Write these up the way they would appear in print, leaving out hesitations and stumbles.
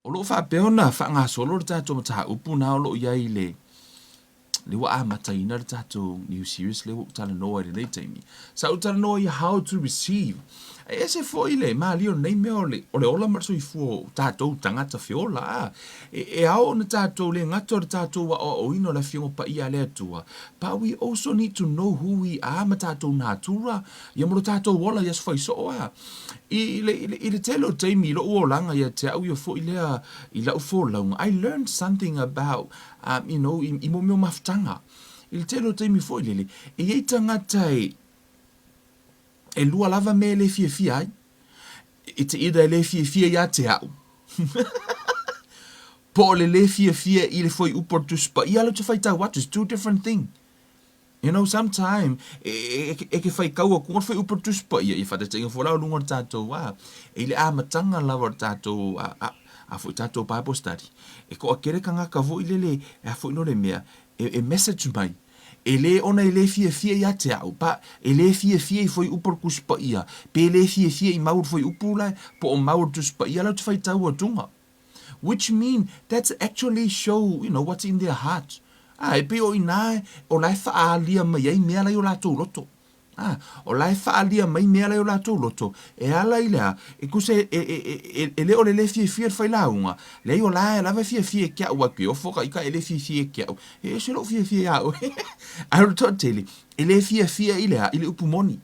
O lo o faapea ona faagasolo le tatou mataupu na o lo o i ai i le lea ua amataina le tatou new series lea ua ou talanoa i lenei taimi. Sa ou talanoa i how to receive. E ese foi le malie o lenei mea o le, o le ola ma le soifua o tatou tagata feola. A. E, e ao ona tatou le gata o le tatou aoaoina o le Afioga Paia a le Atua, but we also need to know who we are ma tatou natura, ia mo lo tatou ola i aso faisoo. A. I, le, i, le, i le tele o taimi i lo'u olaga ia te au ia foi lea i la'u folauga, I learned something about, um, you know, i, i mo mea o mafutaga. I le tele o taimi foi lele, e i ai tagata e, e lua lava mea e le fiafia ai. It's either e le fiafia ia te au, po o le le fiafia i le fuaiupu o le Tusi Paia la ou te faitau atu, it's two different thing. You know, sometime, e, e, e ke whaikau aku, ngā whai upa tusi pa ia, i whatatinga fo lau lunga o tātou wā. E i le amataga lava o le tātou, a, a, a foi tātou Bible study. E ko a kere kangaka foi lele, e a foi no le mea, e, e message mai. E le ona e le fiafia ia te au, pa, e le fiafia i foi upa le tusi pa ia, pe le fiafia i mau le foi upu lai, po o mau le tusi pa ia lau te whaitau atunga. Which mean that's actually show you know what's in their heart. A, e pei o inā o la e whaalia mai ai mea la i o latou loto. A, o la e whaalia mai mea la i o latou loto, e ala i le a, e kusa e, e, e, e, e le o le le fiafia le failauga, leai o la e lava e fiafia e ke au atu e ofo ka ika e le fiafia e ke au. E ese lou fiafia ia oe. Ae o le toatele, e le fiafia i le a, i le upu moni.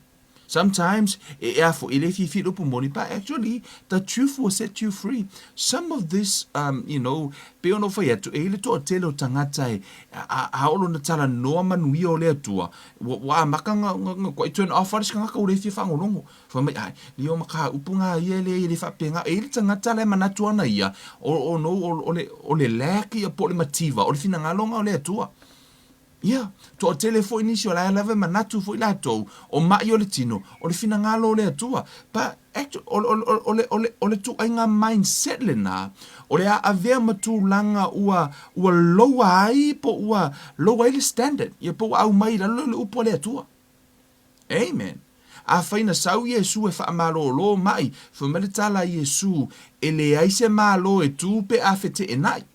Sometimes, e, e a foi, e le fiafia i le upu moni, but actually, the truth will set you free. Some of this, um, you know, pei ona ou fai atu, e i le toatele o tagata e, a, a oo lona talanoa manuia o le Atua, ua, ua amata nga, nga, nga, kua i turn off ale se tagata ua le fia faalogologo. Fai mai, ai, lio ma ka upu nga ia e leai e le faapena. E i le tagata la e manatu ana ia, o, o, no, o, o le, o le lack ia po o le mativa, o le finagalo nga o le Atua. Ia, toatele foi nisi o la e lava e manatu foi latou, o maʻi o le tino, o le finagalo o le Atua. But, actu, o, o, o, o, le, o, le, o le tuaiga mindset lena, o le a avea ma tulaga ua, ua lower ai po ua lower ai le standard, ia po ua aumai i lalo le upu a le Atua. Amen. Afai na sau Iesu e faamalōlō maʻi, fai mai le tala a Iesu, e leai se Malo e tū pe a feteenai.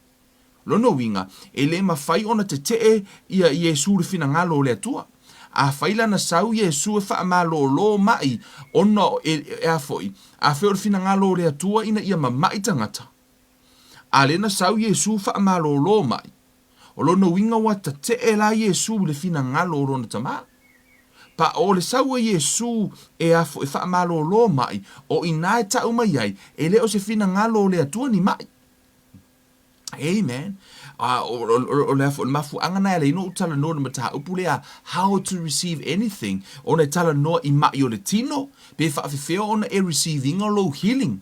Lona uiga, e le mafai ona tetee ia Iesu le finagalo o le Atua. Afai la na sau Iesu e faamalōlō maʻi ona e, e a foi, afai o le finagalo o le Atua ina ia mamaʻi tagata. A lea na sau Iesu faamalōlō maʻi. O lona uiga ua tetee la Iesu i le finagalo o lona Tamā. Pa o le sau a Iesu e a foi e faamalōlō maʻi, o inā e taʻu mai ai, e le o se finagalo o le Atua ni maʻi. Amen. A o, o, o, o le a foi, o le mafuaaga na e ala ai ona ou talanoa i le mataupu lea, how to receive anything, ona e talanoa i maʻi o le tino, pe faafefea ona e receive ina lou healing.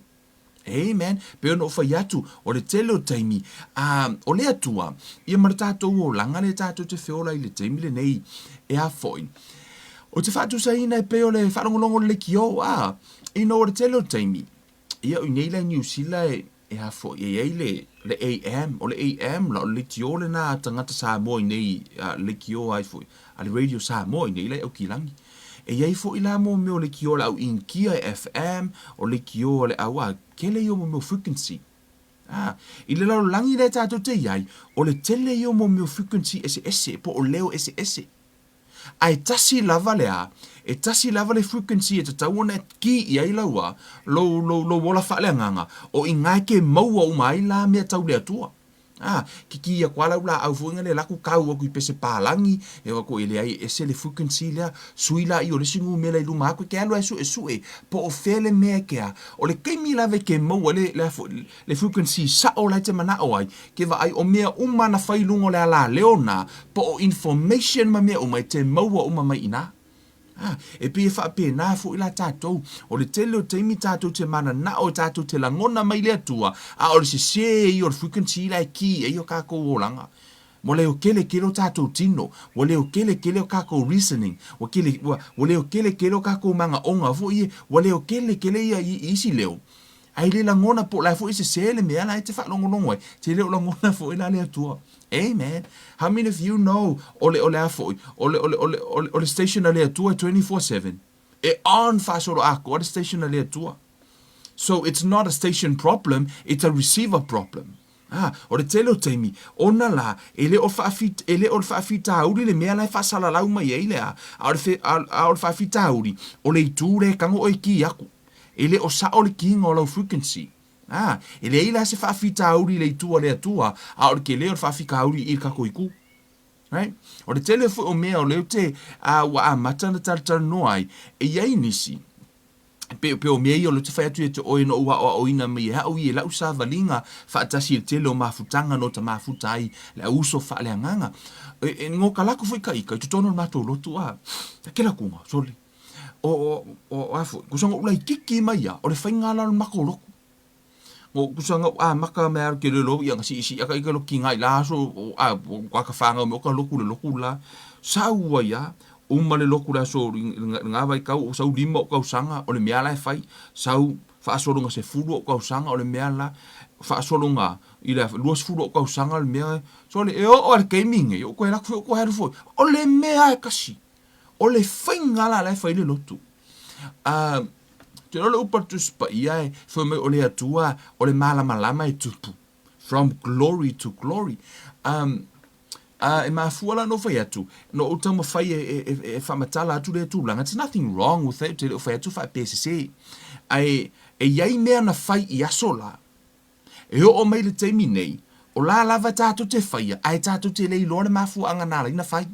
Amen. Pei ona ou fai atu, o le tele o taimi, a, o le Atua, ia ma le tatou olaga lea tatou te feola i le taimi lenei, e a foi. Ou te faatusaina e pei o le faalogologo o le lekiō, a, you know, o le tele o taimi, Ia o inei la i Niu Sila e, e a foi, e i ai le, le AM, o le AM la, o le leitio lena a tagata Samoa inei, a leitio ai foi, a le Radio Samoa inei la i Aukilagi. E i ai foi la mo mea o leitio a le au Inikia e FM, o leitio a le au a, tele ia o mo mea o frequency. A, i le lalolagi lea tatou te i ai, o le tele ia o mo mea o frequency eseese, po o leo eseese. A e tasi lava le a, e tasi lava le frequency e tatau ona e kī i ai lau a, lou, lou, lou ola faaleagaga, o i ke maua uma ai la mea tau le Atua. A, kikī aku a lau laau foi nga le laku kau aku i pese palagi, e o aku e leai e ese le frequency lea, sui la i o le isi numera i luma aku e ke alu a e suesue, po o fea le mea e ke a. O le taimi lava e ke maua le, le a foi, le frequency sao la e te manao ai, ke vaai o mea uma na fai i luga o le alaleo na, po o information ma mea uma e te maua uma mai inā. A, e pei e faapena foi la tatou, o le tele o taimi tatou te mananao e tatou te lagona mai le Atua, a o le sesē ia o le frequency la e kī ai o kakou olaga. Ua leo kelekele o tatou tino, ua leo kelekele o kakou reasoning, ua kele, ua, ua leo kelekele o kakou magaoga foi e, ua leo kelekele ia i, i isi leo. A e le lagona po o la foi e sesē le mea la e te faalogologo ai, te le o lagona foi la le Atua. Amen. How many of you know o le, o le a foi, o le, o le, o le, o le, o le station a le Atua e 24/7. E on faasolo atoa le station a le Atua. So it's not a station problem, it's a receiver problem. Ā, o le tele o taimi, ona lā, e le o le e le o le faafitauli le mea la e faasalalau mai ai le a, a o le fe, a, a o le faafitauli, o le itu lea e tago oe e kī aku. E le o sao le kīga o lau frequency. Ā, e leai la se faafitauli i le itu a le Atua, a o le kele o le faafitauli i le tatou itu. Right? O le tele foi o mea o lea ou te, ā, ua amata ona talatalanoa ai, e i ai nisi, pe, pe o mea ia o lea ou te fai atu ia te oe na ou aoaoina mai e au ia i lau savaliga faatasi i le tele o mafutaga na ota mafuta ai le auuso faaleagaga. E, e ngokalako foi ka ika i totonu o le matou lotu a, a kela kuga, sole. O, o, o, a foi, kusa ngo'u laititi mai ia, o le faiga la o le matou lotu. Ngo kusa ngo'u amata mai a ke lelo ia nga siisii aka ika loki ngai la aso o a o ka whangau me o ka loku le loku la. Sau ai a, uma le loku le aso i ngā vaitau o sau lima o tausaga o le mea la e fai, sau faasologa sefulu o tausaga o le mea la, faasologa i le 20 o tausaga o le mea, sole e oo lava i le taimi lenei, ou toe alu atu foi ou toe alu foi, o le mea lava e tasi. O le faiga la la e fai le lotu. A, te iloa le upu a le Tusi Paia e fai mai o le Atua o le malamalama e tupu. From glory to glory. Um, a, e mafua la ona ou fai atu, na ou taumafai e, e, e, e faamatala atu lea tulaga, it's nothing wrong with it, ou te le o fai atu faapea e sese. Ae e i ai mea na fai i aso la, e oo mai le taimi nei, o la lava tatou te faia, ae tatou te le iloa le mafuaaga na ala ai ona fai.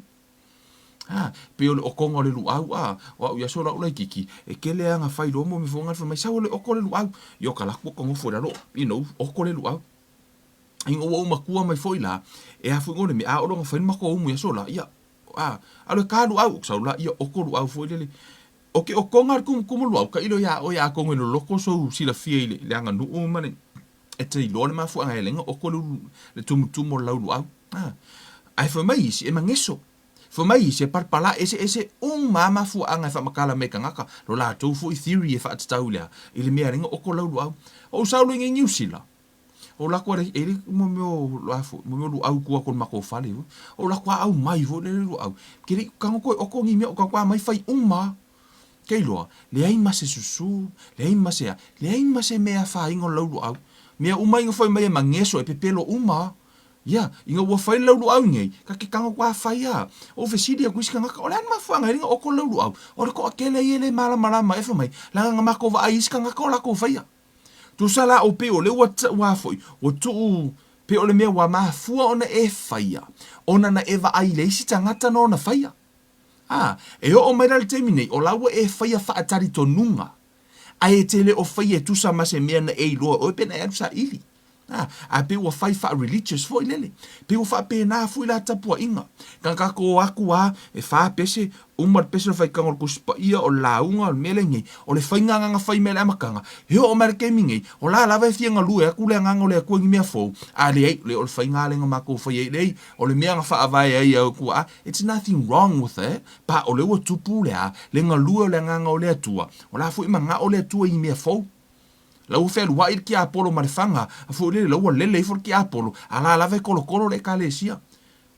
A, pei o le okoga o le luau, a, o au i aso la ou laititi, e kele a na fai loa mo mea fai mai, sau o le oko le luau. Ia o ka laku o ka nofo i lalo, you know, oko le luau. Ina ua ou matua mai foi la, e a foi le mea, a o na fai le matou umu i aso la, ia, a, alo e ka luau, o sau la, ia oko luau foi lele. O ke okoga le kumukumu luau, tailo iā oe atonu e loloto sou silafia i le, le aganuu ma le, e te iloa le mafuaaga e ala ai ona oko le, le tumutumu o le lau luau. A, ae fai mai isi, e mageso. Fai mai isi, e palapala eseese uma lava mafuaaga e faamatala mai e tagata, lo latou foi theory e faatatau i le a, i le mea e ala ai ona oko lau luau. O ou sau loa i nei Niu Sila, o lako ale, e le mo mea o a foi, mo mea o luau i tua atu o le matou fale foi. O lako a aumai foi lele luau, ke le i tago toe oko ni mea, o tago aumai fai uma. Ke iloa, leai ma se susu, leai ma se a, leai ma se mea e afaina o le lauluau. Mea uma ina fai mai e mageso, e pepelo uma. Ia, ina ua fai le lauluau nei, ka ke tago a fai a. Ou fesili atu i isi tagata, o le a le mafuaaga e ala ai ona oko le lauluau? O le toatele ia e le malamalama e fai mai, leaga na matou vaai i isi tagata o latou faia. Tusa la o pei o lea ua ua foi, ua tuu pei o le mea ua mafua ona e faia, ona na e vaai i le isi tagata na ona faia. Ā, e oo mai la le taimi nei, o la ua e faia faatalitonuga, ae e te le o faia e tusa ma se mea na e iloa e oe pe na e alu saili. Ā, ae pei ua fai faa-religious foi lele. Pei ua faapena foi la tapuaiga. Ka tatou o atu a, e fa pese, uma le pese o le faitaga o le Tusi Paia, o le lauga, o le mea lea nei, o le faiga na na fai mai i le amataga, e oo mai le taimi nei, o la lava e fia galue atu le Agaga o le Atua i ni mea fou, a leai, le o le faiga lea na matou faia ai, leai, o le mea na faavae ai e au Atua, it's nothing wrong with it, but o lea ua tupu le a, le galue o le Agaga o le Atua, o la foi e manao le Atua i ni mea fou. La ua fealuai le tiapolo ma le faga, a foi lele la ua lele ifo le tiapolo, a la lava e kolokolo le Ekalesia.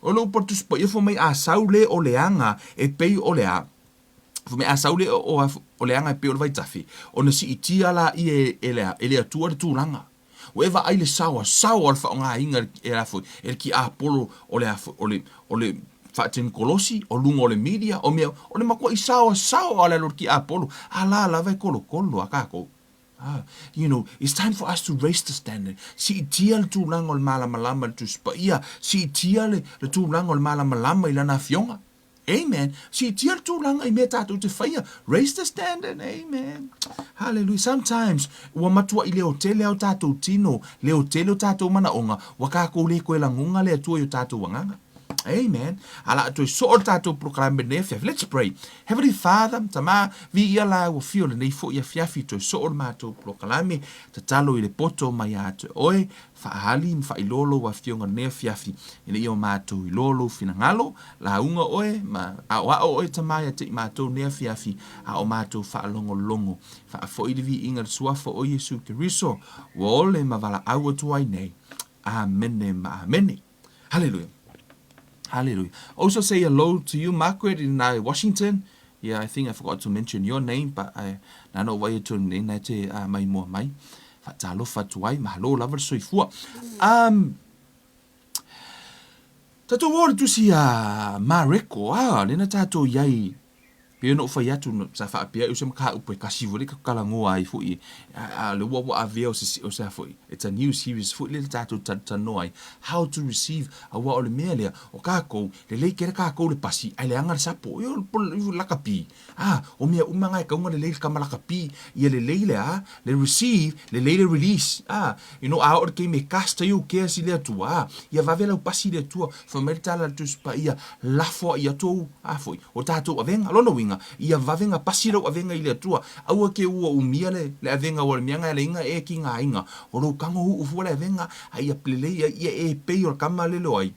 O le upu a le Tusi Paia fai mai a sau le o le aga e pei o le a, fai mai a sau le o, o le aga e pei o le vaitafe, ona siitia laia e le a, e le Atua le tulaga. Ua e vaai le saoasaoa o le faaaogaina e le a foi, e le tiapolo o le a foi, o le, o le faatenikolosi, o luga o le media, o mea, o le matuai saoasaoa o le alu o le tiapolo, a la lava e kolokolo a tatou. Ah, you know, it's time for us to raise the standard. Siitia le tulaga o le malamalama i le Tusi Paia, siitia le, le tulaga o le malamalama i Lana Afioga. Amen. Siitia le tulaga i mea tatou te faia. Raise the standard. Amen. Hallelujah. Sometimes, ua matuai leotele lava o tatou tino, leotele o tatou manaoga, ua tatou le toe lagona le Atua i o tatou agaga. Amen. A la toe soo le tatou polokalame lenei afiafi. Let's pray. Heavenly Father, Tama, viia la ua fio lenei foi afiafi toe soo le matou polokalame, tatalo i le poto mai ia te oe, faaali ma faailoa lou afioga lenei afiafi, ina ia o matou iloa lou finagalo, lauga oe ma aoao oe Tama ia te i matou lenei afiafi, a o matou faalogologo, faafoi le viiga i le Suafa o Iesu Keriso, ua ole ma valaau atu ai nei. Amene ma amene. Hallelujah. Hallelujah. Also say hello to you, Margaret, in Washington. Yeah, I think I forgot to mention your name, but I, na na ou vaai atu nei, na e te maimoa mai. Faatalofa atu ai, malo lava le soifua. Um, Tatou o le tusi a Mareko, a, lena tatou i ai, pei ona ou fai atu, sa faapea ai o se mataupu e kasi foi le kalagoa ai foi, a, a le ua ua avea o se, o se a foi, it's a new series foi lele tatou talanoa ai, how to receive, aua o le mea lea, o kakou, lelei kele kakou le pasi, ae leaga le sapo, io, lakapi, a, o mea uma nga e kauga lelei le kama lakapi, ia lelei le a, le receive, lelei le release, a, you know, a oo i le taimi e cast ai ou cares i le Atua, a, ia vave lau pasi i le Atua, fai mai le tala a le Tusi Paia, lafo ai atu ou, a foi, o tatou avega. Lona uiga, ia vave ga pasi lou avega i le Atua, aua ke ua umia le, le avega ua le mea ga e alaiga e ki ga aiga, o lou kago uu fua le avega, a ia lelei ai, ia e pei o le kama lele o ai,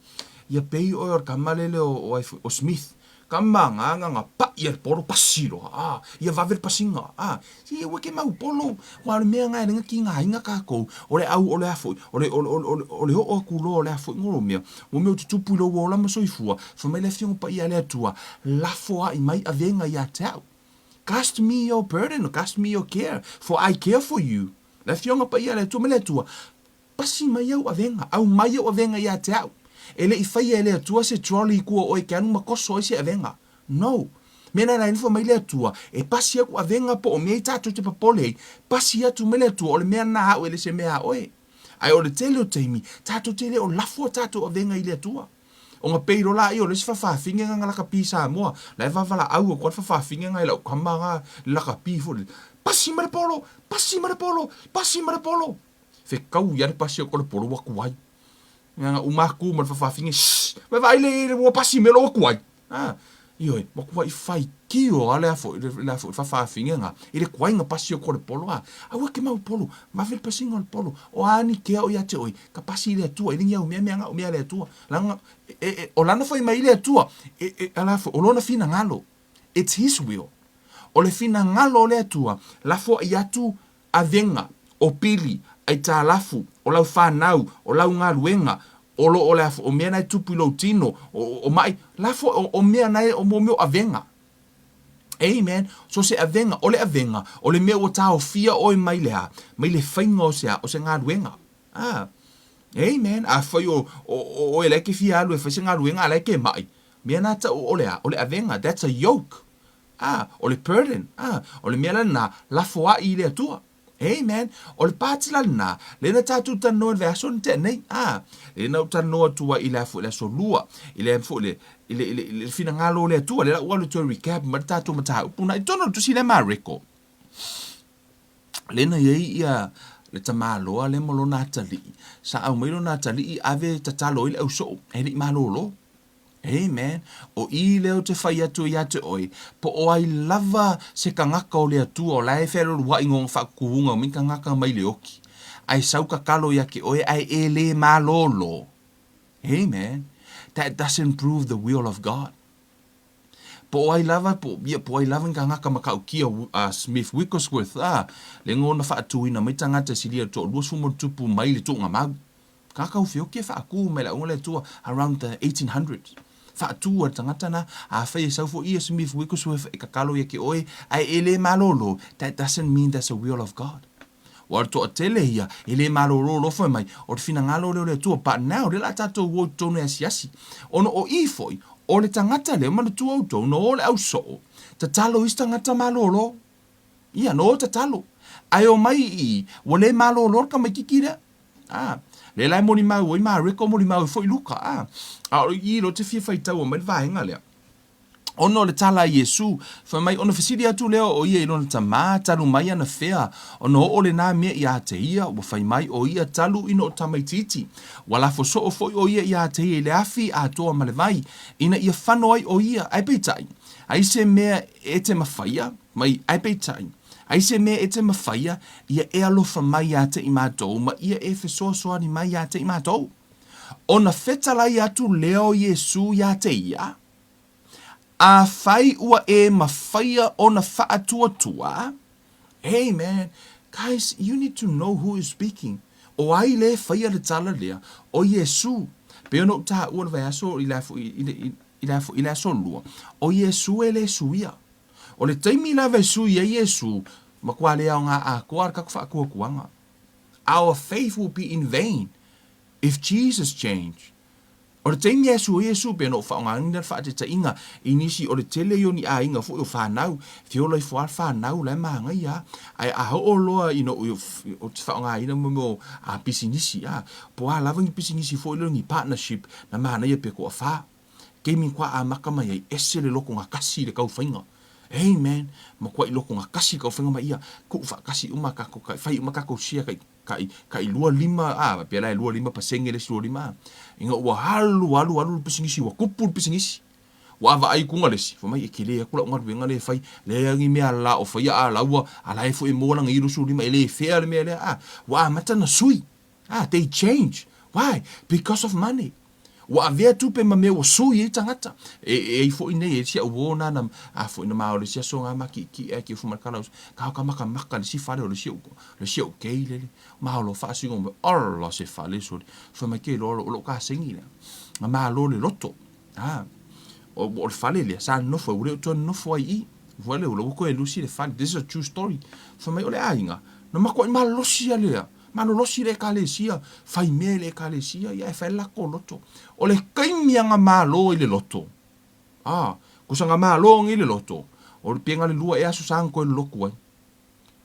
ia pei oe o le kama lele o, o ai foi, o Smith. Ka manga nga paʻi a le polo pasi loa a ia vave le pasiga a si ua ke mau polo ua o le mea nga e lenga ki nga kakou o le au o le a foi o le o le o le o le oo aku loa o le a foi ngolo mea mo mea o tutupu i lou ola ma soifua fai mai le afioga paia a le Atua lafo ai mai avega ia te au cast me your burden cast me your care for I care for you le afioga paia a le Atua ma le Atua Pasi mai au avega, aumai au avega ia te au. E le i faia e le Atua se trolley i kua o oe ke anu ma koso ai se avega. No. Mea na laina fai mai le Atua, e pasi aku avega po o mea i tatou te papole ai, pasi atu mai le Atua o le mea na au e le se mea a oe. Ae o le tele o taimi, tatou te le o lafo a tatou avega i le Atua. O nga pei lola ai o le isi fafafine nga lakapi Samoa, la e vavalaau aku a le fafafine nga i lau kama nga le lakapi foi lele. Pasi mai le polo! Pasi mai le polo! Pasi mai le polo! Fekau ia le pasi o le polo ua kuai. Nga uma aku ma le fafafine, shh, vai vaai le ua pasi me lo ua kuai. Ah, ioe, ua kuai faitio a le afo, le afo fafafine nga, i le kuai nga pasi o le polo a. Aua ke mau polo, vave le pasiga o le polo. O a ni kea o ia te oi, ka pasi i le Atua, i le ni au mea mea nga o mea le Atua. Langa, e, e, o lana fai mai i le Atua, e, e, ala fo, o lona finagalo. It's his will. O le finagalo o le Atua, lafo ai atu avega, o pili, aitalafu, o lau fanau, o lau galuega, o lo o le o mea na e tupu i lou tino, o, o maʻi, lafo, o, o mea na e, o mo mea o avega. Amen. So se avega, o le avega, o le mea ua taofia oe mai le a, mai le faiga o se a, o se galuega. Ah. Amen. Afai o, o, o oe la e ke fia alu e fai se galuega, a la e ke maʻi. Mea na tau o le a, o le avega, that's a yoke. A, o le burden, a, o le mea la lena, lafoai i le Atua. Amen. O le pati la lena, lea na tatou talanoa i le vaiaso na tea nei, a, lea na ou talanoa atu ai i le a foi le aso lua, i le foi le, i le, i le, i le finagalo o le Atua, lea la ua alu e toe recap mai le tatou mataupu na i totonu o le tusi lea Mareko. Lea na i ai ia le tamaloa lea ma lona atalii, sa aumai lona atalii ave tatalo ai le ausoo, e le i malolo. Amen. O i lea ou te fai atu ai ia te oe, po o ai lava se kangaka o le Atua o la e fealualuaʻi ngona fakukuuga o mai kangaka mai le oki, ae sau kakalo ia ke oe ae e le malōlō. Amen. That doesn't prove the will of God. Po o ai lava, po, ia, po o ai lava ni kangaka matautia a Smith Wigglesworth, a, le ngona faatuina mai tagata e silia i le toalua sefulu ma tupu mai le tuugamau. Kākau whioki e faakū mai le auga le Atua around the 1800s. Faatū a le tagata na, afai e sau foi ia Smith Wigglesworth e kakalo ia ke oe, ae e le malōlō, that doesn't mean that's the will of God. Ua le toatele ia, e le malōlō loa foi mai, o le finagalo lea o le Atua, but now, lea la tatou o i totonu e asiasi. Ona o i foi, o le tagata lea, manatua outou, na o le au soo, tatalo isi tagata malōlō. Ia, na o tatalo. Ae o mai i i, ua le malōlō le tamaititi lea. A, lea la e molimau ai Mareko, molimau ai foi Luka. A, a o i lea ou te fia faitaua mai le vaega lea. Ona o le tala a Iesu, fai mai, ona fesili atu lea o ia i lona tamā, talu mai ana fea, ona oo lenā mea iā te ia, ua fai mai o ia talu ina o tamaitiiti. Ua lafo soo foi o ia iā te ia i le afi, atoa ma le vai, ina ia fano ai o ia, ae peitai, ai se mea e te mawhaia, mai, ae peitai, ai se mea e te mawhaia, ia e alofa mai iā te i mātou, ma ia e fesoasoani mai iā te i mātou. Ona fetalai atu lea o Iesū iā te ia, Afai ua e mawhaia ona whaatuatua, Hey man, guys, you need to know who is speaking. O ai le whaia le tala lea, o Iesū. Pei ona ou taua le vaiaso i le, i le, i le, i le aso lua, o Iesū e le suia. O le taimi lava e sui ai Iesu, matua le aoga atoa le tatou faatuatuaga. Our faith will be in vain if Jesus change. O le taimi e sui ai Iesu, pei ona ou faaaogaina le faataitaiga i nisi o le tele ia o ni aiga foi o fanau, feola ifo lava le fanau la e manaia lava. Ae a oo loa ina ou te faaaogaina mo mea o pisinisi, a, po o a lava ni pisinisi foi lea o ni partnership na manaia pe toafa. Taimi matua amata mai ai, ese le loto gatasi i le taufaiga. Amen! Matuai loto gatasi le taufaiga ma ia, tuu faatasi uma tatou, fai uma tatou share tai, tai, tai 25, a, pea la e 25 pasene le isi 25, a. Ina ua alu, alu, alu le pisinisi, ua tupu le pisinisi. Ua vaai i kuga le isi, fai mai e tele atu lau galuega lea e fai, leai ni mea la o faia a la ua, a la e foi e maua lana ia 25, e le fair le mea lea, a. Ua amata ona sui. Ah, they change. Why? Because of money. Ua avea tupe ma mea ua sui ai tagata. E, e ai foi nei, e si au o nana, a foi na ma o le si aso ngā ma ki ki e ki fu makala us. Ka ka maka maka le si fale o le si au, le si au kei lele. Ma o lo fa si ngo Allah se fale soli. Fa mai ke lo lo ka sengi le. Nga ma lo le loto. Ah, o, o le fale lea, sa nofo, ua le o toe nofo ai i. Ua le, ua koe lusi le fale. This is a true story. Fa mai o le aiga, na makuai malosi a lea. Malolosi le Ekalesia, fai mea i le Ekalesia, ia e fai le latou loto. O le taimi a na malo i le loto, a, kusa na malo nei le loto, o le pia na le lua ea aso sa na toe lolotu ai.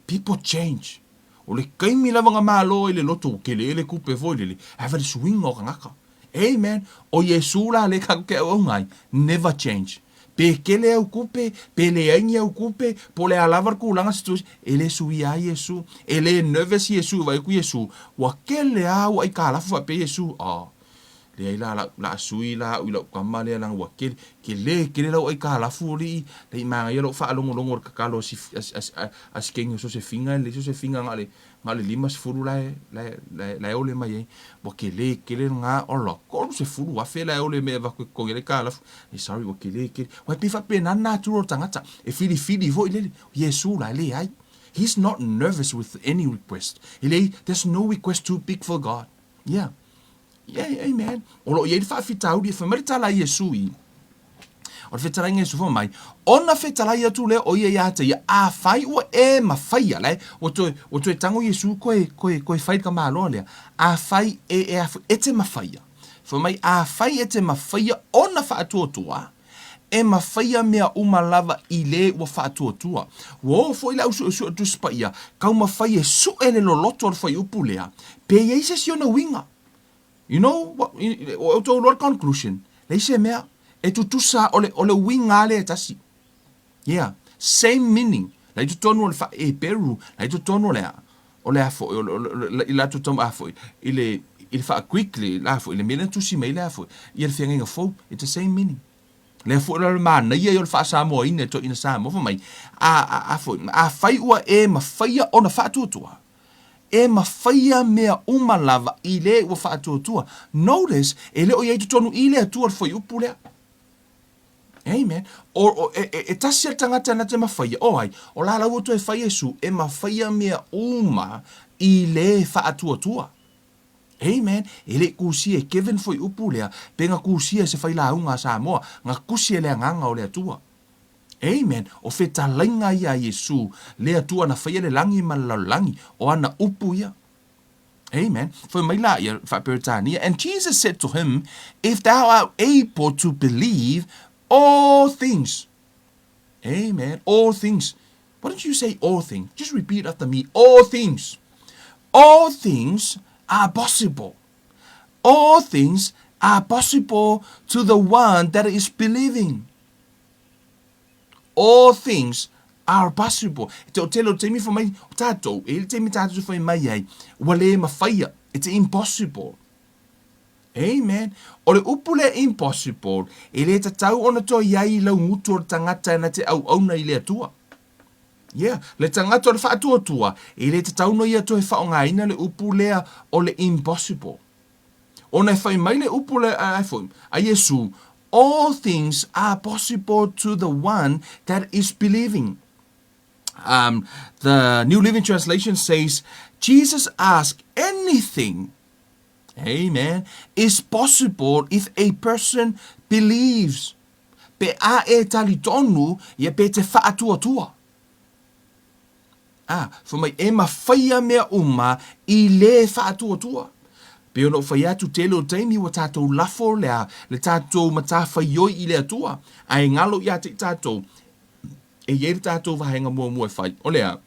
People change. O le taimi lava na malo ai le loto, ua tele le tupe foi lele, ae va le suiga o tagata. Amen. O Iesu la lea tatou te auauna ai, never change. Pe tele au tupe, pe leai ni au tupe, po o le a lava le tulaga situation, e le suia ai Iesu. E le nervous Iesu e vaai atu Iesu, ua tele lava ua aitalafu faapea Iesu, oh, leai la, la, la a sui la au i lau tama lea leaga ua tele, tele tele lau aitalafu alii, leai manaia lou faalogologo i le tatalo a si, a, a, a, a si teine o Sosefina, e leai Sosefina na o le Na o le 50 la e, la e, la e, la e ole mai ai. Ua kele tele lena, ola, 30,000 la e ole mai e avatu e totogi ai le aitalafu. Ei, sorry, ua kele tele. Ua e pei faapena le natura o le tagata, e filifili foi lele. O Iesu la e leai. He's not nervous with any request. E leai, there's no request too big for God. Yeah. Yeah, amen. O lo o i ai le faafitauli e fai mai le tala a Iesu i, o le fetalaiga Iesu fai mai, ona fetalai atu lea o ia ia te ia, afai ua e mafaia, la e, ua toe, ua toe tango Iesu koe, koe, koe fai le tamaloa lea, afai e, e, a, e te mafaia. Fai mai, afai e te mafaia ona faatuatua, e mafaia mea uma lava i le ua faatuatua. Ua oo foi le au suesue o Tusi Paia, taumafai e sue le loloto o le fuaiupu lea, pe i ai se isi ona uiga. You know, what, ua outou iloa le conclusion, leai se mea, e tutusa, o le, o le uiga lava lea e tasi. Yeah, same meaning. La i totonu o le faa-Heperu, la i totonu o le a, o le a foi, o le, o le, i latou tau, a foi, i le, i le faa-Greek, le, la foi, le mea lea na tusi mai le a foi, ia le feagaiga fou, it's the same meaning. Lea foi o le manaia ia o le faa-Samoaina e toeaiina Samoa, fai mai, a, a, a foi, afai ua e mafaia ona faatuatua, e mafaia mea uma lava i le ua faatuatua. Notice, e le o i ai totonu i le Atua le fuaiupu lea. Amen. O, o, e, e, e tasi le tagata na te mafaia, o ai, o la lau toe fai Iesu, e mafaia mea uma i le faatuatua. Amen. E le kusia e Kevin foi upu lea, pe nga kusia e se failauga a Samoa, nga kusi e le agaga o le Atua. Amen. O fetalaiga ia a Iesu, le Atua na faia le lagi ma le lalolagi, o ana upu ia. Amen. Fai mai la ia faa-Peretania, And Jesus said to him, If thou art able to believe, all things. Amen. All things. Why don't you say all things? Just repeat after me. All things. All things are possible. All things are possible to the one that is believing. All things are possible. E te o tele o taimi fai mai, o tātou, e le taimi tātou fai mai ai, ua le mafaia. It's impossible. Amen. O le upu lea impossible, e le tatau ona toe i ai i lau ngutu o le tagata na te auauna i le Atua. Yeah, le tagata o le faatuatua, e le tatau no ia toe faaaogaina le upu lea o le impossible. Ona e fai mai le upu le a, foi, a Iesu, all things are possible to the one that is believing. The New Living Translation says, Jesus asked anything, amen, is possible if a person believes. Pe a e talitonu ia pe te faatuatua. A, fai mai e mafaia mea uma i le faatuatua. Pei ona ou fai atu tele o taimi ua tatou lafo le a le tatou matafaioi i le Atua, ae galo ia te i tatou e i ai le tatou vaega muamua e fai, o le a?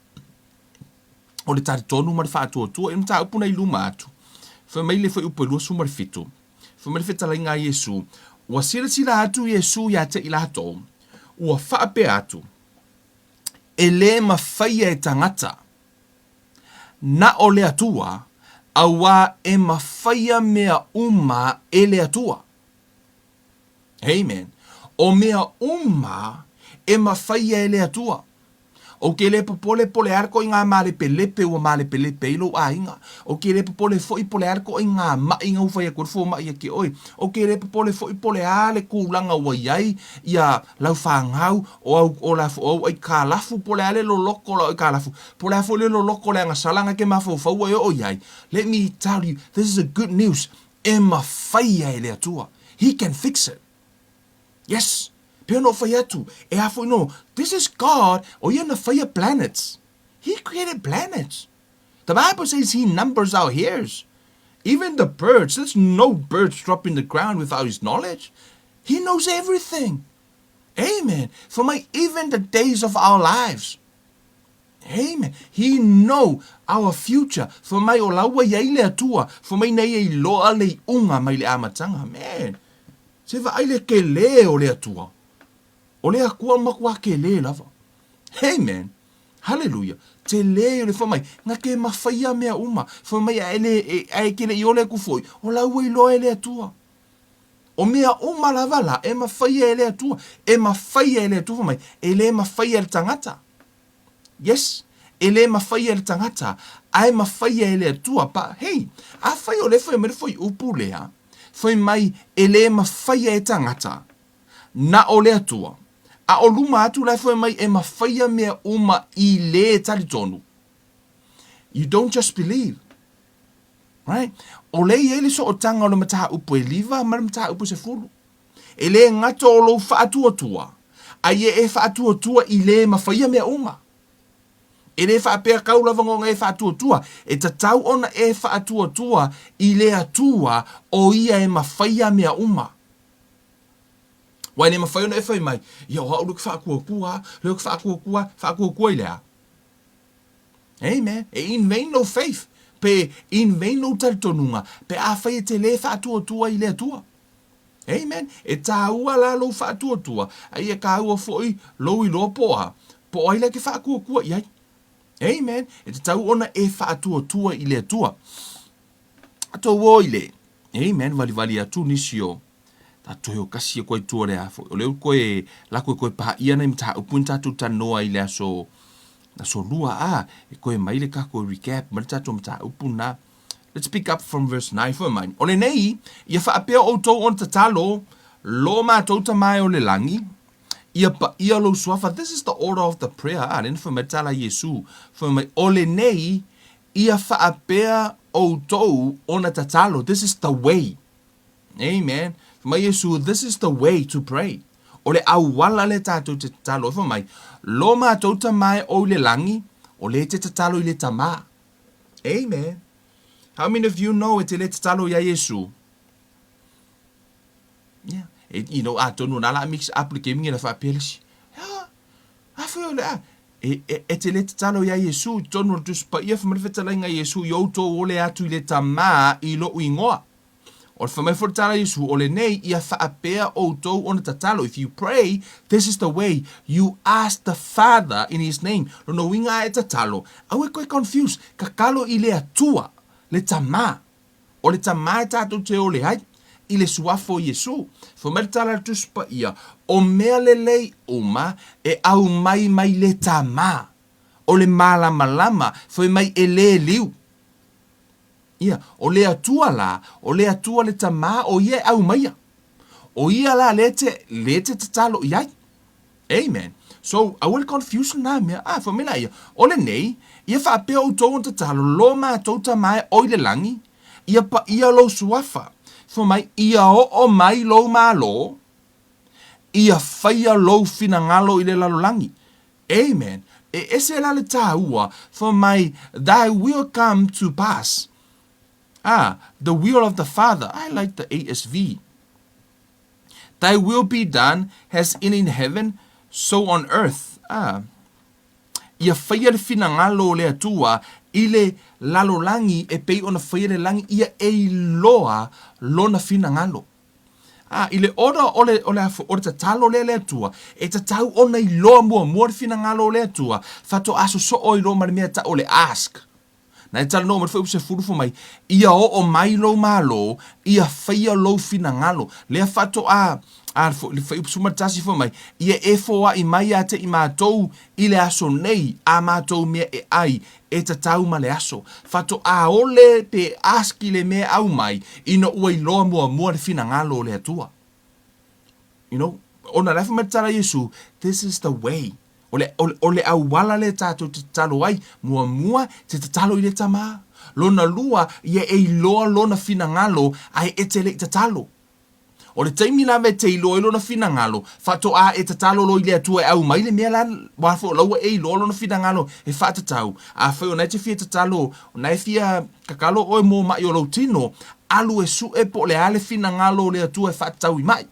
O le talitonu ma le faatuatua. I le mataupu na i luma atu, fai mai le fuaiupu e 27, fai mai le fetalaiga a Iesu, Ua silasila atu Iesu ia te i latou, ua faapea atu, E lē mafaia e tagata, na o le Atua, auā e mafaia mea uma e le Atua. Amen. O mea uma e mafaia e le Atua. Ou te le popole po o le a le koʻiga malepelepe ua malepelepe ai lou aiga. Ou te le popole foi po o le a le koʻiga maʻi ua fai atu ai le fomaʻi ia te oe. Ou te le popole foi po o le a le tulaga ua i ai ia lau fanau o au o la o au aikalafu po o le a le loloto o lau aikalafu po o le a foi le loloto o le agasala na e te mafaufau e oo i ai. Let me tell you, this is a good news, e mafaia e le Atua. He can fix it. Yes! Pei ona ou fai atu, e a foi no, this is God, o ia na faia planets. He created planets. The Bible says he numbers our hairs. Even the birds, there's no birds drop in the ground without his knowledge. He knows everything. Amen. For my even the days of our lives. Amen. He know our future. Fai mai o la ua i ai le Atua. Fai mai na ia iloa le iuga mai le amataga. Man. Se vaai le kelē o le Atua. O le Atua matua kelē lava. Amen. Haleluia. Telē o le fai mai, na ke mafaia mea uma. Fai mai a e le, e, a e ke le i ole aku foi, o la ua iloa e le Atua. O mea uma lava la e mafaia e le Atua. E mafaia e le Atua fai mai, e le mafaia e le tagata. Yes, e le mafaia e le tagata, ae mafaia e le Atua. But hey, afai o lea fai mai le fuaiupu lea, fai mai e le mafaia e tagata, na o le Atua. A o luma atu la e fai mai e mafaia mea uma i le talitonu. You don't just believe. Right? O lea e i ai le sootaga o le mataupu e liva ma le mataupu e sefulu. E le gata o lou faatuatua, a ia e faatuatua i le mafaia mea uma. E le faapea kau lava ona e faatuatua, e tatau ona e faatuatua i le Atua o ia e mafaia mea uma. Aua e le mafai ona e fai mai, ia o au lea ou te faatuatua a, lea ou te faatuatua a, faatuatua i le a? Amen. E in vain lou faith, pe in vain lou talitonuga, pe afai e te le faatuatua i le Atua. Amen. E tāua la lou faatuatua, a ia kāua foi lou iloa po o a, po o ai la e te faatuatua i ai. Amen. E tatau ona e faatuatua i le Atua. Tou o i le. Amen. Valivali atu nisi o tatou o kasi e koe tua le a foi. O lea ua koe lako e koe paia nei mataupu ina tatou talanoa i le aso aso lua a e koe mai le kako recap mai le tatou mataupu na. Let's pick up from verse 9 fai mai, O lenei, ia faapea outou ona tatalo, Lo matou Tama e o le lagi, ia paia lou suafa. This is the order of the prayer. A, lea na fai mai le tala a Iesu, fai mai, O lenei, ia faapea outou ona tatalo. This is the way. Amen. Fai mai Iesu, this is the way to pray. O le auala lea tatou te tatalo. Fai mai, Lo matou Tama e o i le lagi, o lea e te tatalo i le Tama. Amen. How many of you know e te le tatalo iā Iesu? Yeah. E, you know, atonu na la mix up le game ngi la faapea le isi. Yeah. A fai o le a. E, e, e te le tatalo iā Iesu i totonu o le Tusi Paia, fai mai le fetalaiga a Iesu i outou ole atu i le Tamā i loʻu ingoa. O le fai mai foi le tala a Iesu, o lenei ia faapea outou ona tatalo, if you pray, this is the way, you ask the Father in His name. Lona uiga a e tatalo, aua e koe confuse, tatalo i le Atua, le Tama. O le Tama e tatou te ole ai, i le suafa o Iesu. Fai mai le tala a le Tusi Paia, o mea lelei uma e aumai mai le Tama. O le malamalama, fai mai e le liu. Ia, o le Atua la, o le Atua le Tamā o ia e aumaia. O ia la lea te, lea te tatalo i ai. Amen. So, aua le confuse lena mea. Ah, fai mai la ia, o lenei, ia faapea outou ona tatalo, lo matou Tamā e o i le lagi, ia paia lou suafa. Fai mai, ia oo mai lou Malo, Ia faia lou finagalo i le lalolagi. Amen. E ese la le tāua, fai mai, Thy will come to pass. Ah, the will of the Father. I like the ASV. Thy will be done as in in heaven, so on earth. Ah. Ia faia le finagalo o le Atua i le lalolagi e pei ona faia le lagi, ia e iloa lona finagalo. Ā, i le ora o le, o le, o le tatalo lea le Atua, e tatau ona iloa muamua le finagalo o le Atua, faatoa sosoo ai loa ma le mea tau o le ask. Na e talanoa mai le fuaiupu 10 fai mai, Ia oo mai lou Malo, ia faia lou finagalo. Lea faatoa, a, le fuaiupu 11 fai mai, Ia e foai mai ia te i matou i le aso nei a matou mea e ai, e tatau ma le aso. Faatoa ole pe ask i le mea aumai ina ua iloa muamua le finagalo o le Atua. You know, ona la e fai mai le tala a Iesu, this is the way. O le, o le, o le auala lea tatou te tatalo ai, muamua, te tatalo i le Tama. Lona lua, ia e iloa lona finagalo ae e te le i tatalo. O le taimi lava e te iloa ai lona finagalo, faatoa e tatalo loa i le Atua e aumai le mea la, aua foi o la ua e iloa lona finagalo e faatatau. Afai o na e te fia tatalo, o na e fia kakalo oe mo maʻi o lou tino, alu e suʻe po o le a le finagalo o le Atua e faatatau i maʻi.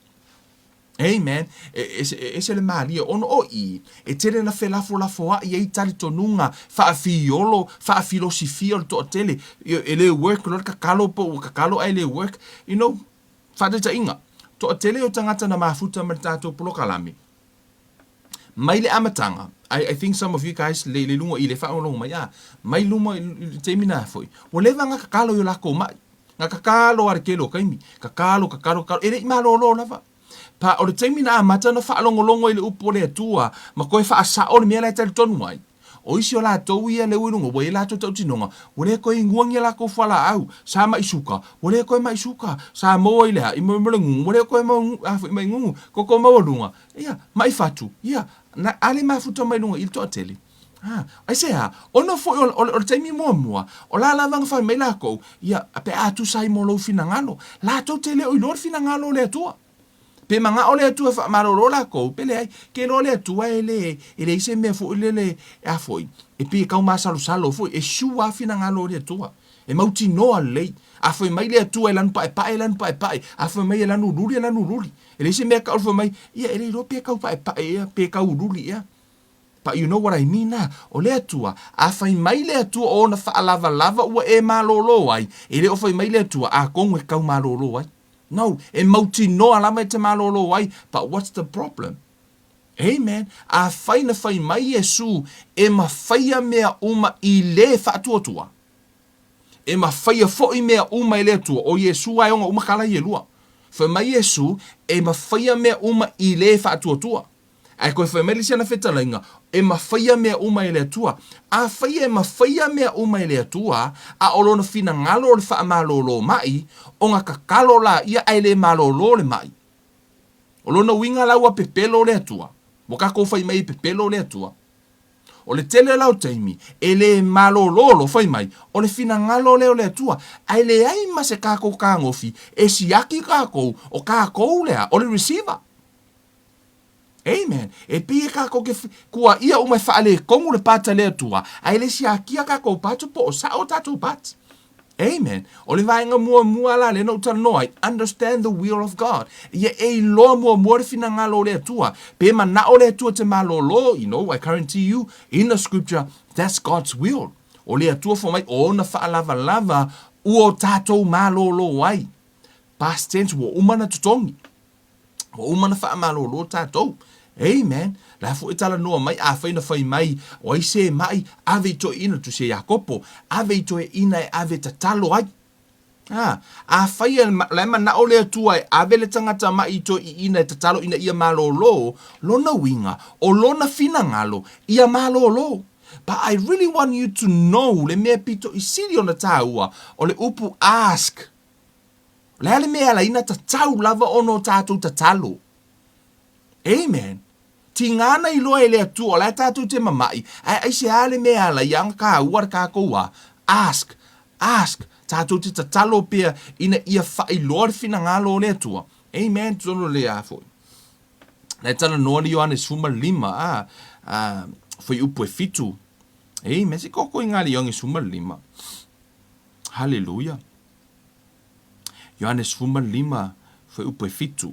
Amen. E ese, e ese le malie ona o i, e tele na felafolafoaʻi ai talitonuga faafiolo, faafilosifia o le toatele, e le work loa le kakalo po ua kakalo ae le work. You know, faataitaiga, toatele o tagata na mafuta ma le tatou polokalame, mai le amataga, I, I think some of you guys le, le luga i le faalogologo mai, a, mai luma i le taimi na foi, ua leva na kakalo i o lakou maʻi. Na kakalo a le tele o taimi, kakalo, kakalo, kakalo, e le i malōlō lava. Pa, o le taimi na amata ona faalogologo i le upu o le Atua ma toe faasao le mea la e talitonu ai. O isi o latou ia lea ua i luga, ua i ai latou tautinoga, ua le toe inuangi a latou fualaau, sa maʻi suka, ua le toe maʻi suka, sa maua i le a, i mo le gugu, ua le toe mau, a foi maʻi gugu, toto maualuga, ia, maʻi fatu, ia, na, a le mafuta mai luga i le toatele. A, aisea? Ona foi o, o, o le taimi muamua, o la lava na fai mai lakou, ia, pe a tusa ai mo lou finagalo, latou te le o iloa le finagalo o le Atua. Pe manao le Atua e faamalolo lakou, pe leai, ke iloa le Atua e le, e leai se mea foi lele, a foi, e pei e tau masalosalo foi, e sure lava finagalo o le Atua. E mautinoa lelei. A fai mai le Atua e lanu paepae, e lanu paepae. A fai mai e lanu ululi, e lanu ululi. E leai se mea e tau fai mai, ia, e le iloa pe tau paepae ea, pe tau ululi ea. But you know what I mean a? O le Atua, a fai mai le Atua o ona faalavalava ua e malōlō ai, e le o fai mai le Atua, atonu e tau malōlō ai. No, e mautinoa lava e te malōlō ai, but what's the problem? Amen. Afai na fai mai Iesu e mafaia mea uma i le faatuatua, e mafaia foi mea uma e le Atua, o Iesu lava e ona uma tala ia e lua. Fai mai Iesu e mafaia mea uma i le faatuatua. Ae toe fai mai le isi ana fetalaiga, E mafaia mea uma e le Atua. Afai e mafaia mea uma e le Atua, a o lona finagalo o le faamalōlō maʻi, ona kakalo lāia ae le malōlō le maʻi. O lona uiga la ua pepelo le Atua. Ua tatou fai mai e pepelo le Atua. O le tele la o taimi, e le malōlō lo fai mai, o le finagalo lea o le Atua, ae leai ma se tatou tagofi e siaki tatou, o tatou lea o le receiver. Amen. E pei e kākou ke kua ia uma e faaletonu le part a le Atua, ae le siakia kākou part po o sao tātou part. Amen. O le vaega muamua la lea na ou talanoa ai, understand the will of God. Ia e iloa muamua le finagalo o le Atua. Pe manao le Atua te malōlō, you know, I guarantee you, in the scripture, that's God's will. O le Atua fai mai, o ona faalavalava ua o tātou malōlō ai. Past tense, ua uma na totogi. Ua uma na faamalōlō tatou. Amen. La foi e talanoa mai, afai na fai mai, o ai se maʻi, ave i toeaina, le Tusi a Iakopo, ave i toeaina e ave tatalo ai. A, afai e, la e manao le Atua e ave le tagata maʻi i toeaina e tatalo ina ia malōlō, lona uiga, o lona finagalo, ia malōlō. But I really want you to know le mea pito i sili ona tāua, o le upu ask. O le a le mea e ala ai na tatau lava ona o tatou tatalo? Amen. Tiga ana iloa e le Atua o la e tatou te mamaʻi, ae aisea le mea e ala ai ana kāua le kākou a? Ask. Ask. Tatou te tatalo pea ina ia faailoa le finagalo o le Atua. Amen. Totonu o le a foi. Na e talanoa le Ioane 15, a, a, fuaiupu e fitu. Amen. Se koko i ngā le Ioane 15. Haleluia. Ioane 15, fuaiupu e fitu.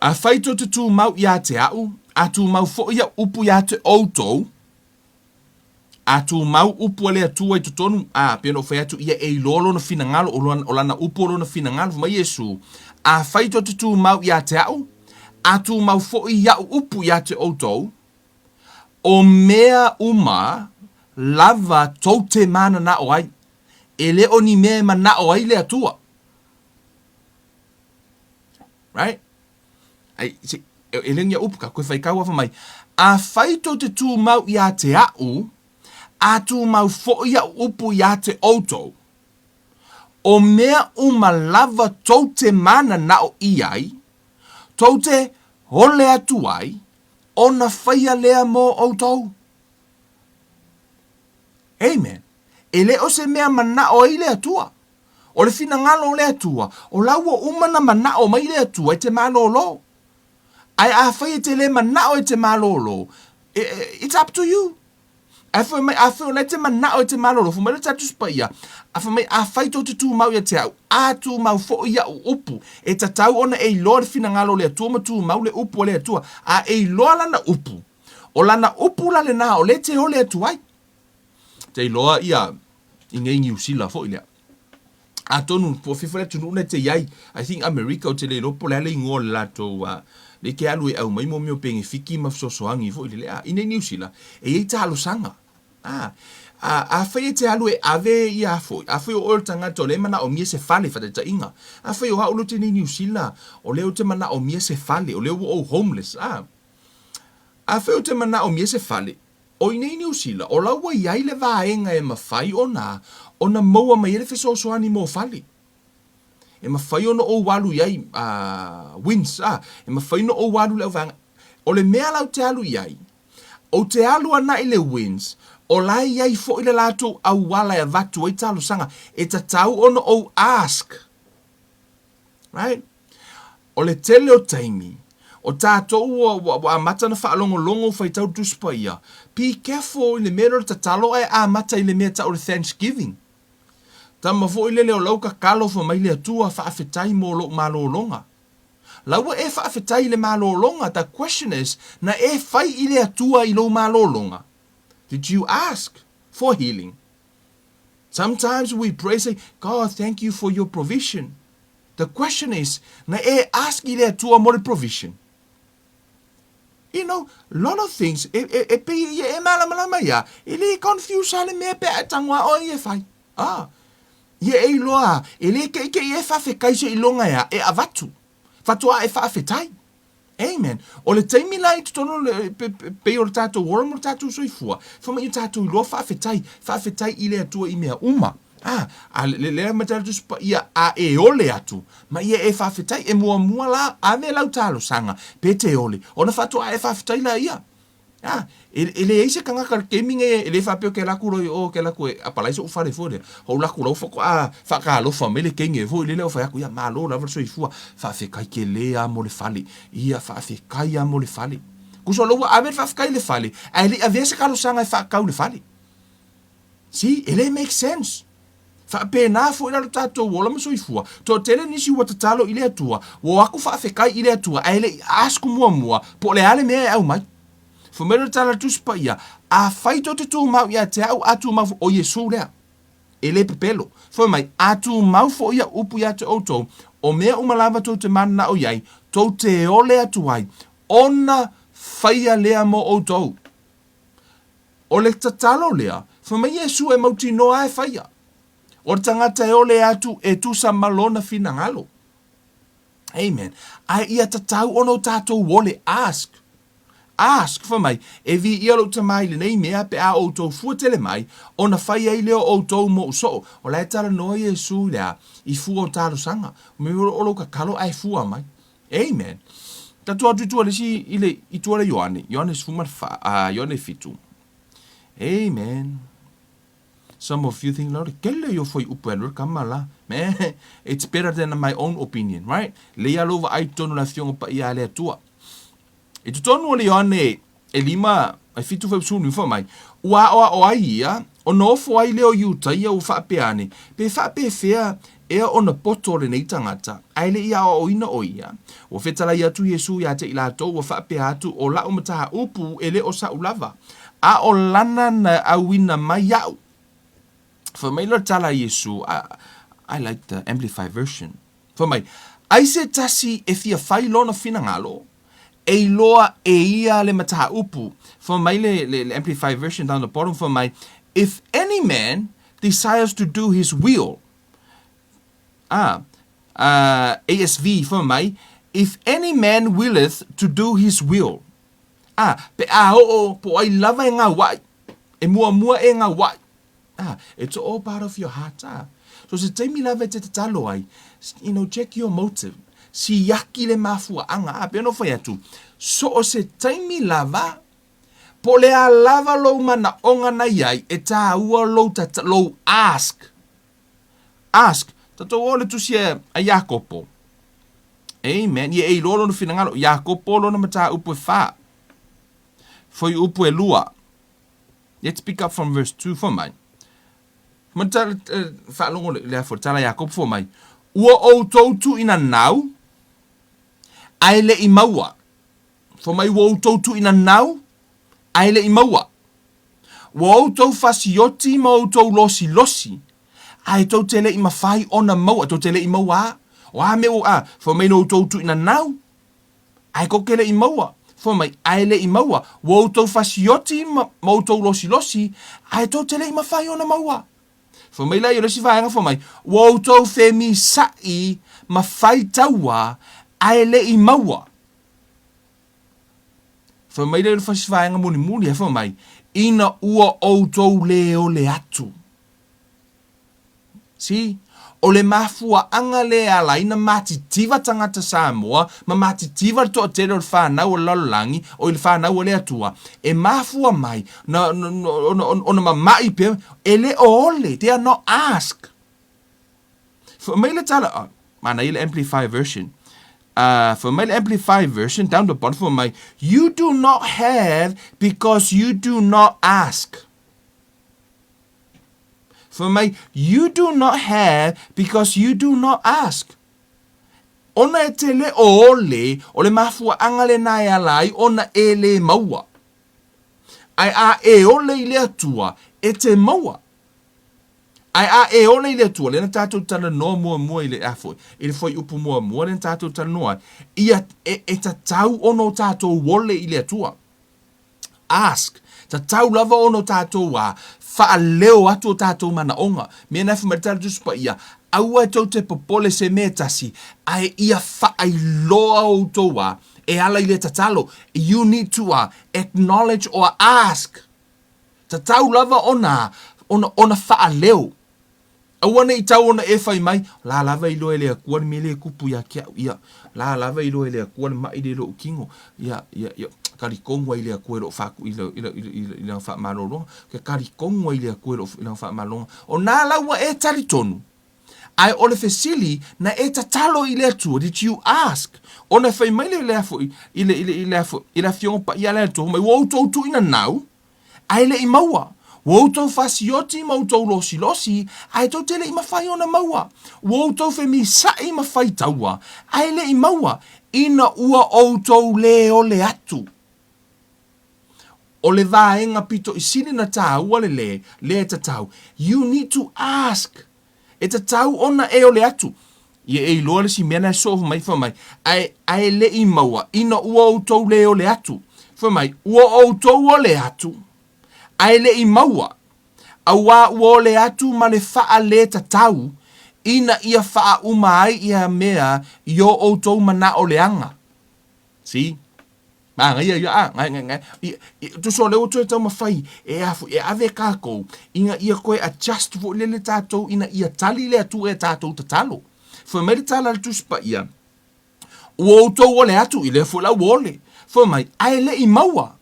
Afai tou te tumau iā te a'u, a tumau foʻi a'u upu iā te outou, a tumau upu a le Atua i totonu, a, pei ona ou fai atu, ia e iloa lona finagalo, o lona, o lana upu o lona finagalo. Fai mai Iesu, Afai tou te tumau iā te a'u, a tumau foʻi a'u upu iā te outou, o mea uma lava tou te mananao ai, e le o ni mea e manao ai le Atua. Right? Ai, se, e le ngia upu ka koe whai kau mai. Afai tou te tumau iā te a'u, a tumau foʻi a'u upu iā te outou, o mea uma lava tou te mananao i ai, tou te ole atu ai, ona whaia lea mō outou. Amen. E le o se mea manao ai le Atua. O le finagalo o le Atua, o la ua uma na manao mai le Atua e te malōlō. Ae afai e te le manao e te malōlō, it's up to you. Ae fai mai, afai o la e te manao e te malōlō, fai mai le Tusi Paia, a fai mai, afai tou te tumau ia te au, a tumau foʻi iaʻu upu, e tatau ona e iloa le finagalo o le Atua ma tumau le upu a le Atua, a e iloa lana upu, o lana upu la lena o le te ole atu ai. Te iloa ia i nei Niu Sila foi lea. Atonu po o fea foi le atunuu na te i ai, I think Amerika ou te le iloa po o le a le igoa o le latou le ke alu e au mai mo mea o penefiki ma fesoasoani foi lele. A i nei Niu Sila e i ai talosaga. A, a, afai e te alu e ave ia foi, afai o oe o le tagata o lea e manaomia se fale, faataitaiga, afai o au lea ou te nei Niu Sila, o lea ou te manaomia se fale, o lea ua ou homeless, a, afai ou te manaomia se fale, O i nei Niu Sila, o la ua i ai le vaega e mafai ona ona maua mai ai le fesoasoani mo fale. E mafai ona ou alu i ai, a, WINZ, a, e mafai ona ou alu i lau vaega. O le mea la ou te alu i ai, ou te alu ana i le WINZ, o la e i ai foi le latou auala e avatu ai talosaga, e tatau ona ou ask. Right? O le tele o taimi, o tatou ua, ua, ua amata ona faalogologo faitau le Tusi Paia, be careful i le mea lea o le tatalo ae amata i le mea tau o le thanksgiving. Tama foi lele o lau kakalo fai mai le Atua faafetai mo lou malologa. La ua e faafetai i le malologa, the question is, na e fai i le Atua i lou malologa? Did you ask for healing? Sometimes we pray say, God thank you for your provision. The question is, na e ask i le Atua mo le provision? You know, lot of things, e, e, e pei ia e malamalama ia, e le confuse a le mea pe a e tango a oe e fai. Ah, ia e iloa, e le keʻikeʻi e faafetai seiloga e a, e avatu. Faatoa e faafetai. Amen. O le taimi la i totonu o le, pe, pe, pei o le tatou ola ma le tatou soifua, fai mai ia tatou iloa faafetai, faafetai i le Atua i mea uma. A, a le, lea ma le Tusi Paia, a e ole atu, ma ia e faafetai, e muamua la, ave lau talosaga, pe te ole, ona faatoa e faafetai laia. A, e, e leai se tagata i le taimi nei e le faapea ke alu atu loa i o, ke alu atu e apalai soʻu fale foi lea, ou alu atu la ua faatoa faatalofa mai le teine foi lele, ou fai atu, ia malo lava le soifua, faafetai tele lava mo le fale, ia faafetai lava mo le fale. Tusa o lea ua ave le faafetai i le fale, ae le i avea se talosaga e faatatau i le fale. See, e le make sense. Faapena foi la lo tatou ola ma soifua. Toatele nisi ua tatalo i le Atua, ua o atu faafetai i le Atua, ae le i ask muamua po o le a le mea e aumai. Fai mai le tala a le Tusi Paia, Afai tou te tumau ia te au, a tumau foi, o Iesu lea, e le pepelo. Fai mai, A tumau foi au upu ia te outou, o mea uma lava tou te mananao i ai, tou te ole atu ai, ona faia lea mo outou. O le tatalo lea, fai mai Iesu e mautinoa e faia. O le tagata e ole atu e tusa ma lona finagalo. Amen. Ae ia tatau ona o tatou ole, ask. Ask, fai mai, e viia lou tama i lenei mea pe a outou fua tele mai, ona fai ai lea o outou moʻu soo. O la e talanoa Iesu i le a? I fua o talosaga. Me o lou tatalo ae fua mai. Amen. Tatou atu i tua le isi i le i tua le Ioane, Ioane 14, a Ioane 7. Amen. Some of you think, o le kele ia o fuaiupu e alu ai le kama la. Man, it's better than my own opinion, right? Lelei lava lou vaai i totonu o le Afioga Paia a le Atua. I totonu o le Ioane e lima, e fitu fuaiupu 15 fai mai, Ua aoao ai ia, ona ofo ai lea o Iutaia ua faapea ane, Pe faapefea ea ona poto lenei tagata, ae le i aoaoina o ia? Ua fetalai atu Iesu ia te i latou, ua faapea atu, O la'u mataupu e le o sa'u lava, a o lana na auina mai iaʻu. Fai mai le tala a Iesu, I like the Amplified Version. Fai mai, Ai se tasi e fia fai lona finagalo, e iloa e ia le mataupu. Fai mai le, le, le Amplified Version down the bottom, fai mai, If any man desires to do his will, ah, uh, ASV, fai mai, If any man willeth to do his will. Ah, pe a oo, po o ai lava e gauaʻi, e muamua e gauaʻi. Ah, it's all part of your heart, ah. So se taimi lava e te tatalo ai, you know, check your motive. Siaki le mafuaaga, ah, pei ona ou fai atu, so o se taimi lava, po o le a lava lou manaoga na i ai, e tāua lou, tata, lou ask. Ask. Tatou o le tusi a, a Iakopo. Amen. Ia e iloa lona finagalo. Iakopo lona mataupu e whā. Fuaiupu e lua. Let's pick up from verse 2 fai mai. Ma tala, faalogo le, le afo, tala Iakopo fai mai. Ua outou tuuina nau, ae le i maua. Fai mai ua outou tuuina nau, ae le i maua. Ua outou fasioti ma outou losilosi, ae tou te le i mafai ona maua, tou te le i maua a. O a mea ua, a, fai mai na outou tuuina nau, Ae kou te le i maua. Fai mai, ae le i maua. Ua outou fasioti ma, ma outou losilosi, ae tou te le i mafai ona maua. Fai mai la ia o le isi vaega fai mai, ua outou femisaʻi ma fai taua, ae le i maua. Fai mai la ia o le isi vaega mulimuli ae fai mai, ina ua outou lē ole atu. See? O le mafuaaga lea e ala ai na matitiva tagata Samoa ma matitiva le toatele o le fanau o le lalolagi, oi le fanau a le Atua, e mafua mai na, ona, ona mama'i pea, e le o ole, they are not asked. Fai mai le tala, oh, manaia le Amplified Version. Fai mai le Amplified Version, down the bottom, fai mai, you do not have because you do not ask. Fai mai, You do not have because you do not ask. Ona e te le o ole, o le mafuaaga lena e ala ai ona e le maua. Ae a e ole i le Atua, e te maua. Ae a e ole i le Atua, lea na tatou talanoa muamua i le a foi, i le fuaiupu muamua lea na tatou talanoa ai, ia, e, e tatau ona o tatou ole i le Atua. Ask. Tatau lava ona o tatou a faaleo atu o tatou manaoga. Mea na e fai mai le Tala Tusi Paia, aua e tou te popole se mea e tasi, ae ia faailoa outou a e ala i le tatalo. You need to a acknowledge or ask. Tatau lava ona ona ona faaleo. Aua ne i tau ona e fai mai, O la lava e iloa e le Akua le mea lea e kupu ia te au, ia, la lava e iloa e le Akua le maʻi lea i loʻu kino, ia, ia, ia, talitonu ai le Akua i loʻu faaku, i, i, i, i, i lana faamalologa, ke talitonu ai le Akua i loʻu, i lana faamalologa. O nā la ua e talitonu, ae o le fesili, na e tatalo i le Atua, did you ask? Ona e fai mai le, le afo, i le, i le, i le afo, i le afioga paia a le Atua, fai mai, ua outou tuuina nau, Ae le i maua. Ua outou fasioti ma outou losilosi, ae tou te le i mafai ona maua. Ua outou femisaʻi ma fai taua, ae le i maua, ina ua outou lē ole atu. O le vaega pito i sili na tāua le lē, lea e tatau. You need to ask. E tatau ona e ole atu. Ia e iloa le isi mea na e soo mai fai mai, ae, ae le i maua, ina ua outou lē ole atu. Fai mai, ua outou ole atu, ae le i maua, auā ua ole atu ma le faalē tatau, ina ia faauma ai ia mea i o outou manao leaga. See? Manaia ia, a, ngae, ngae, ngae. I, i, tusa o lea ua toe taumafai e a foi, e ave kākou, ina ia toe adjust foi lele tātou ina ia tali le Atua i a tātou tatalo. Fai mai le tala a le Tusi Paia, Ua outou ole atu i lea foi la ua ole. Fai mai, ae le i maua.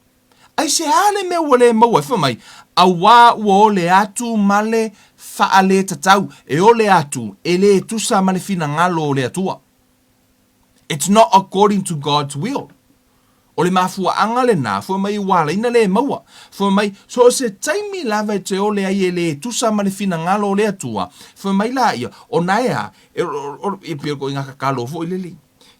Aisea le mea ua le maua ai? Fai mai, Auā ua ole atu ma le faaletataau, e ole atu e le tusa ma le finagalo o le Atua. It's not according to God's will. O le mafuaaga lenā, fai mai ua ala ai na le maua. Fai mai, so o se taimi lava e te ole ai e le tusa ma le finagalo o le Atua, fai mai laia, o na e a, e, o, e pei o le ituaiga tatalo foi lele.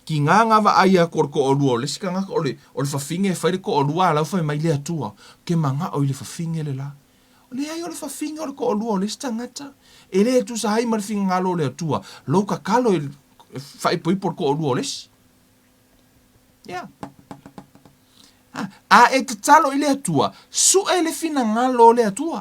Ki ngā ngā vaai aku o le toalua o le isi tagata, o le, o le fafine e fai le toalua a lau fai mai le Atua, ke manao i le fafine le la. Leai o le fafine o le toalua o le isi tagata, e le tusa ai ma le finagalo o le Atua, lou tatalo e faaipoipo le toalua o le isi. Yeah. A, a e tatalo i le Atua, sue le finagalo o le Atua.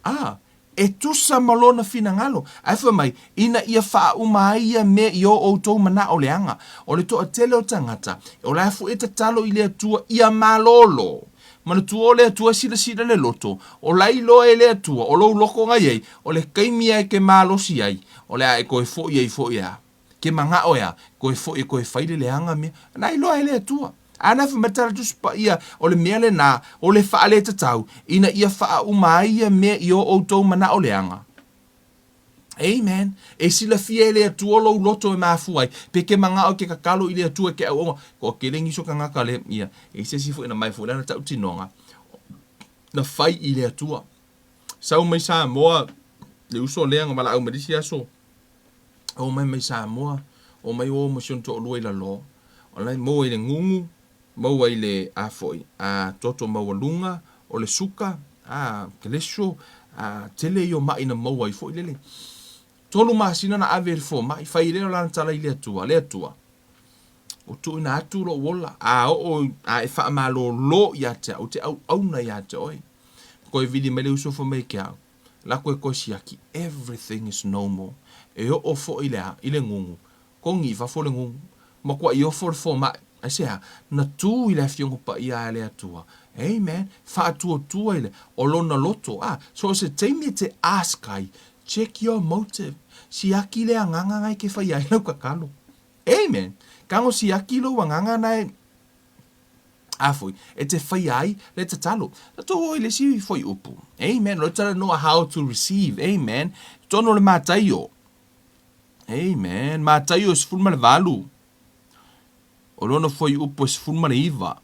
Ā, e tusa ma lona finagalo. Ae fai mai, ina ia faauma ai ia mea i o outou manao leaga, o le toatele o tagata, o la e foi e tatalo i le Atua ia malolo. Manatua o le Atua e silasila le loto, o la iloa e le Atua, o lou loko na i ai, o le taimi a e ke malosi ai, o le a e toe foi ai foi e a. Ke manao e a, toe foi e toe fai le leaga mea, na iloa e le Atua. A na fai mai le Tala Tusi Paia, o le mea lenā, o le faaletatau, ina ia faauma ai ia mea i o outou manao leaga. Amen. E silafia e le Atua lou loto e mafua ai, pe ke manao ke tatalo i le Atua ke auauna, toatele nisi o tagata le, ia, e i se isi foi na mai foi lana tautinoga, na fai i le Atua. Sau mai Samoa, le uso lea na valaau mai le isi aso, Omai mai Samoa, omai o ma si ona toalua i lalo, o la e maua i le gugu, maua i le a foi, a toto maualuga, o le suka, a cholesterol, a tele ia o ma'i na maua ai foi lele. Tolu masina na ave i le fomai, fai lea o lana tala i le Atua, le Atua, ua tuuina atu lou ola, a oo a e faamalolo ia te au, ou te auauna ia te oe. Toe vili mai le uso fai mai ke au, Lako e toe siaki, everything is normal. E oo foi le a, i le gugu, togi i fafo le gugu, matuai ofo le fomai. Aisea? Na tu i le Afioga Paia a le Atua. Amen. Faatuatua i le, o lona loto. Ah, so o se taimi e te ask ai, check your motive. Siaki le agaga na e ke fai ai lau tatalo. Amen. Kago siaki lou agaga na e A foi, e te whaia ai le tatalo. Na tou o i le isi fuaiupu. Amen. Lo talanoa how to receive. Amen. Tonu o le Mataio. Amen. Mataio e 18. O lona fuaiupu e 19.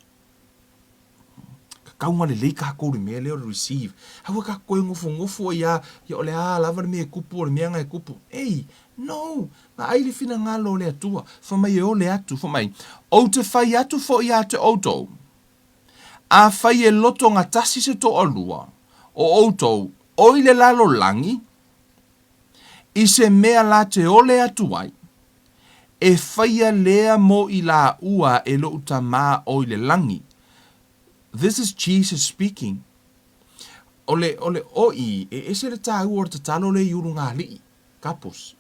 Kakau nga lelei kākou le mea lea o le receive. Aua ka koe ngofonofo ai a, ia o le a lava le mea e kupu o le mea nga e kupu. Ei, no, Nga ai le finagalo o le Atua, fai mai e ole atu, fai mai, Ou te fai atu foi ia te outou, afai e loto gatasi se toalua o outou o i le lalolagi i se mea la te ole atu ai, e faia lea mo i laua e lou Tamā o i le lagi. This is Jesus speaking. O le, o le, o i, e ese le tāua o le tatalo le i ulugalii. Couples.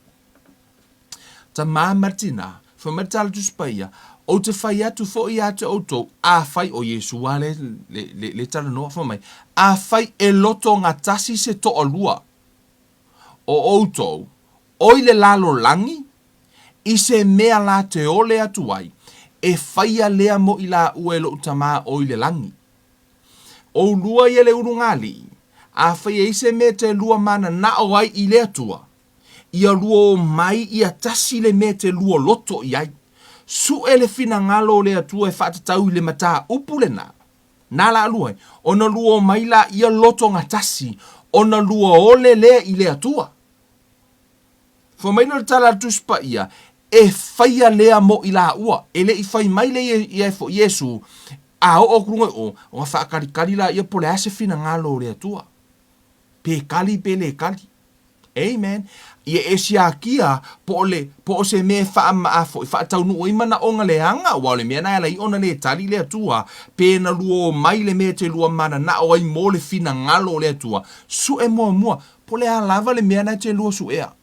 Tamā ma le tinā, fai mai le tala Tusi Paia, Ou te fai atu foi ia te outou, afai, o Iesu lava le, le, le, le talanoa, fai mai, afai e loto gatasi se toalua o outou o i le lalolagi i se mea la te ole atu ai, e faia lea mo i laua e lou Tamā o i le lagi. Oulua ia le ulugalii, afai e i se mea te lua mananao ai i le Atua, ia lua omai ia tasi le mea te lua loto i ai. Sue le finagalo o le Atua e faatatau i le mataupu lenā, nā laalua ai, ona lua omai laia loto gatasi, ona lua ole lea i le Atua. Fai mai lea o le tala a le Tusi Paia, E faia lea mo i laua. E le i fai mai le ia e fo Iesu, a oo atu luga i o, ona faakalikali laia po o le a se finagalo o le Atua. Pe kali pe le kali. Amen. Ia e siakia po o le, po o se mea e faa, foi, faataunuu ai manaoga leaga, aua o le mea na e ala ai ona le tali le Atua, pe na lua omai le mea e te lua mananao ai mo le finagalo o le Atua. Sue muamua, po o le a lava le mea na e te lua suea.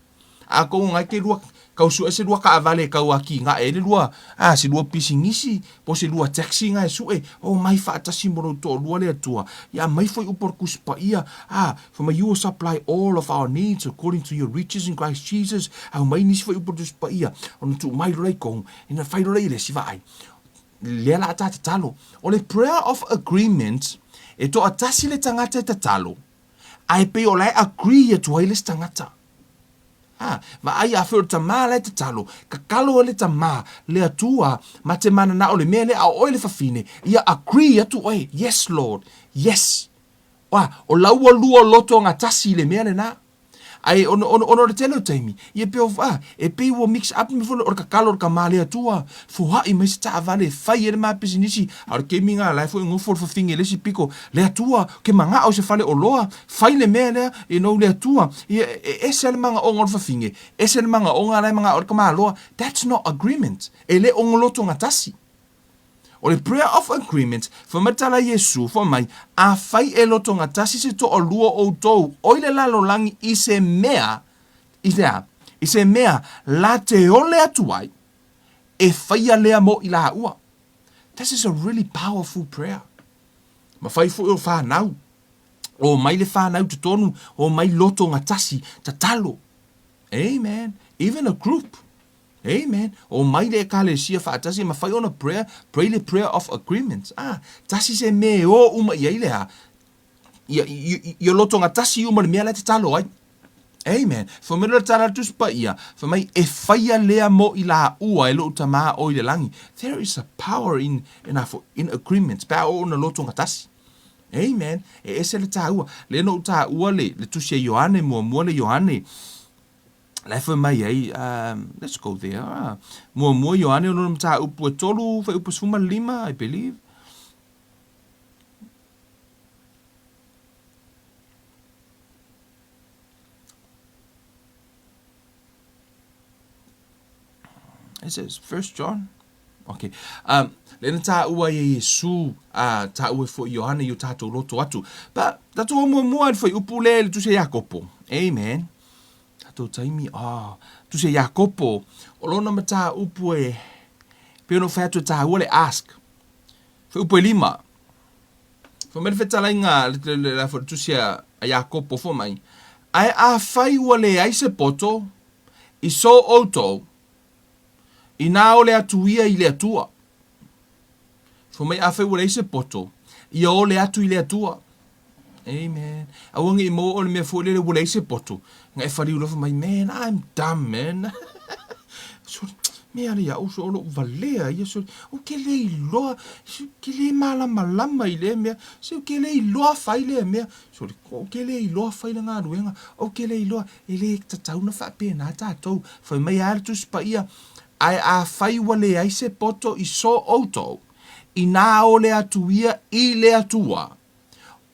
A kou ngai ke lua kau sue se lua kaavale e kau a ki gae ai le lua a se lua pisinisi po se lua taxi nga e sue o mai faatasi mo lou toalua le Atua ia aumai foi upu o le Tusi Paia a fai mai you will supply all of our needs according to your riches in Christ Jesus aumai nisi foi upu o le Tusi Paia ona tuu mai loa i kou ina fai loa lea i le isi vaai lea la a ta tatalo o le prayer of agreement. E toatasi le tagata e tatalo, ae pei o la e agree atu ai le isi tagata. A, vaai afai o le tama la e tatalo, tatalo ai le tama, le Atua, ma te mananao le mea lea, a o oe le fafine, ia agree atu oe, yes Lord, yes. A, o la ua lua loto gatasi i le mea lena. Ae ona, ona, ona o le tele o taimi, ia pei o, a, e pei ua mix up le mea foi lea o le tatalo o le tama le Atua, foai mai se taavale e fai ai le ma pisinisi, a o le taimi lena la e foi nofo le fafine i le isi pito, le Atua, ou te manao i se fale oloa, fai le mea lea, you know, le Atua, ia, e ese lava le manaoga o le fafine, ese le manaoga la e manao ai le tamaloa, that's not agreement, e le o loto gatasi. O le prayer of agreement, fai mai le tala a Iesu, fai mai, Afai e lotogatasi se toalua o outou o i le lalolagi i se mea, i se a? I se mea la te ole atu ai, e faia lea mo i laua. This is a really powerful prayer. Mafai foi o whanau. O mai le whanau totonu, o mai lotogatasi, tatalo. Amen. Even a group. Amen. O mai le Ekalesia faatasi e mafai ona prayer, pray le prayer of agreement. Ah, tasi se mea e o uma i ai le a, ia, ia, ia lotogatasi uma le mea la e tatalo ai. Amen. Fai mai le tala a le Tusi Paia, fai mai, e faia lea mo i laua e lou Tama o i le lagi. There is a power in, in, a, in agreement, pe a oo ona lotogatasi. Amen. E ese le taua. Lea na ou taua le, le Tusi a Ioane, muamua le Ioane, La e fai mai ai, um, let's go there. Ah. Muamua Ioane o lona mataupu e tolu, fuaiupu 15, I believe. Is it First John? Okay. Um, le na tāua i e Iesu, a tāua e fo Ioane i o tātou loto atu. But, tātou o muamua i le fuaiupu le, le tusi a Iakopo. Amen. Tātou taimi, ah, tusi a Iakopo, o lona mataupu e, pei ona ou fai atu e tāua le ask. Fuaiupu e lima. Fai mai le fetalaiga, le, le, le, le, le tusi a Iakopo, fai mai, Ae afai ua leai se poto i so outou, Inā ole atu ia i le Atua. Fai mai afai ua leai se poto, ia ole atu i le Atua. Amen. Aua ne i maua oe le mea foi lele ua leai se poto. Na e whariu loa fai mai, man, I'm dumb, man. So, mea le ia'u, so o lou valea ia, so, ou ke le iloa, so, ke le malamalama i lea mea, so, ke le iloa fai lea mea, so, ou ke le iloa fai le galuega, ou ke le iloa, E le tatau na faapena tatou. Fai mai a le Tusi Paia, Ae afai ua leai se poto i so outou, inā ole atu ia i le Atua,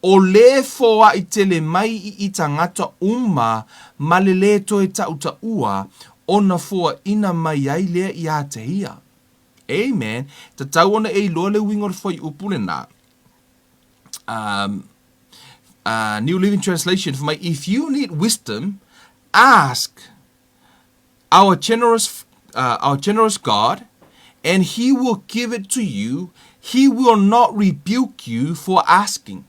o le foai tele mai i i tagata uma ma le lē toe tautaua, ona foaina mai ai lea iā te ia. Amen. Tatau ona e iloa le uiga o le fuaiupu lenā. Um, New Living Translation fai mai, If you need wisdom, ask our generous, our generous God, and he will give it to you. He will not rebuke you for asking.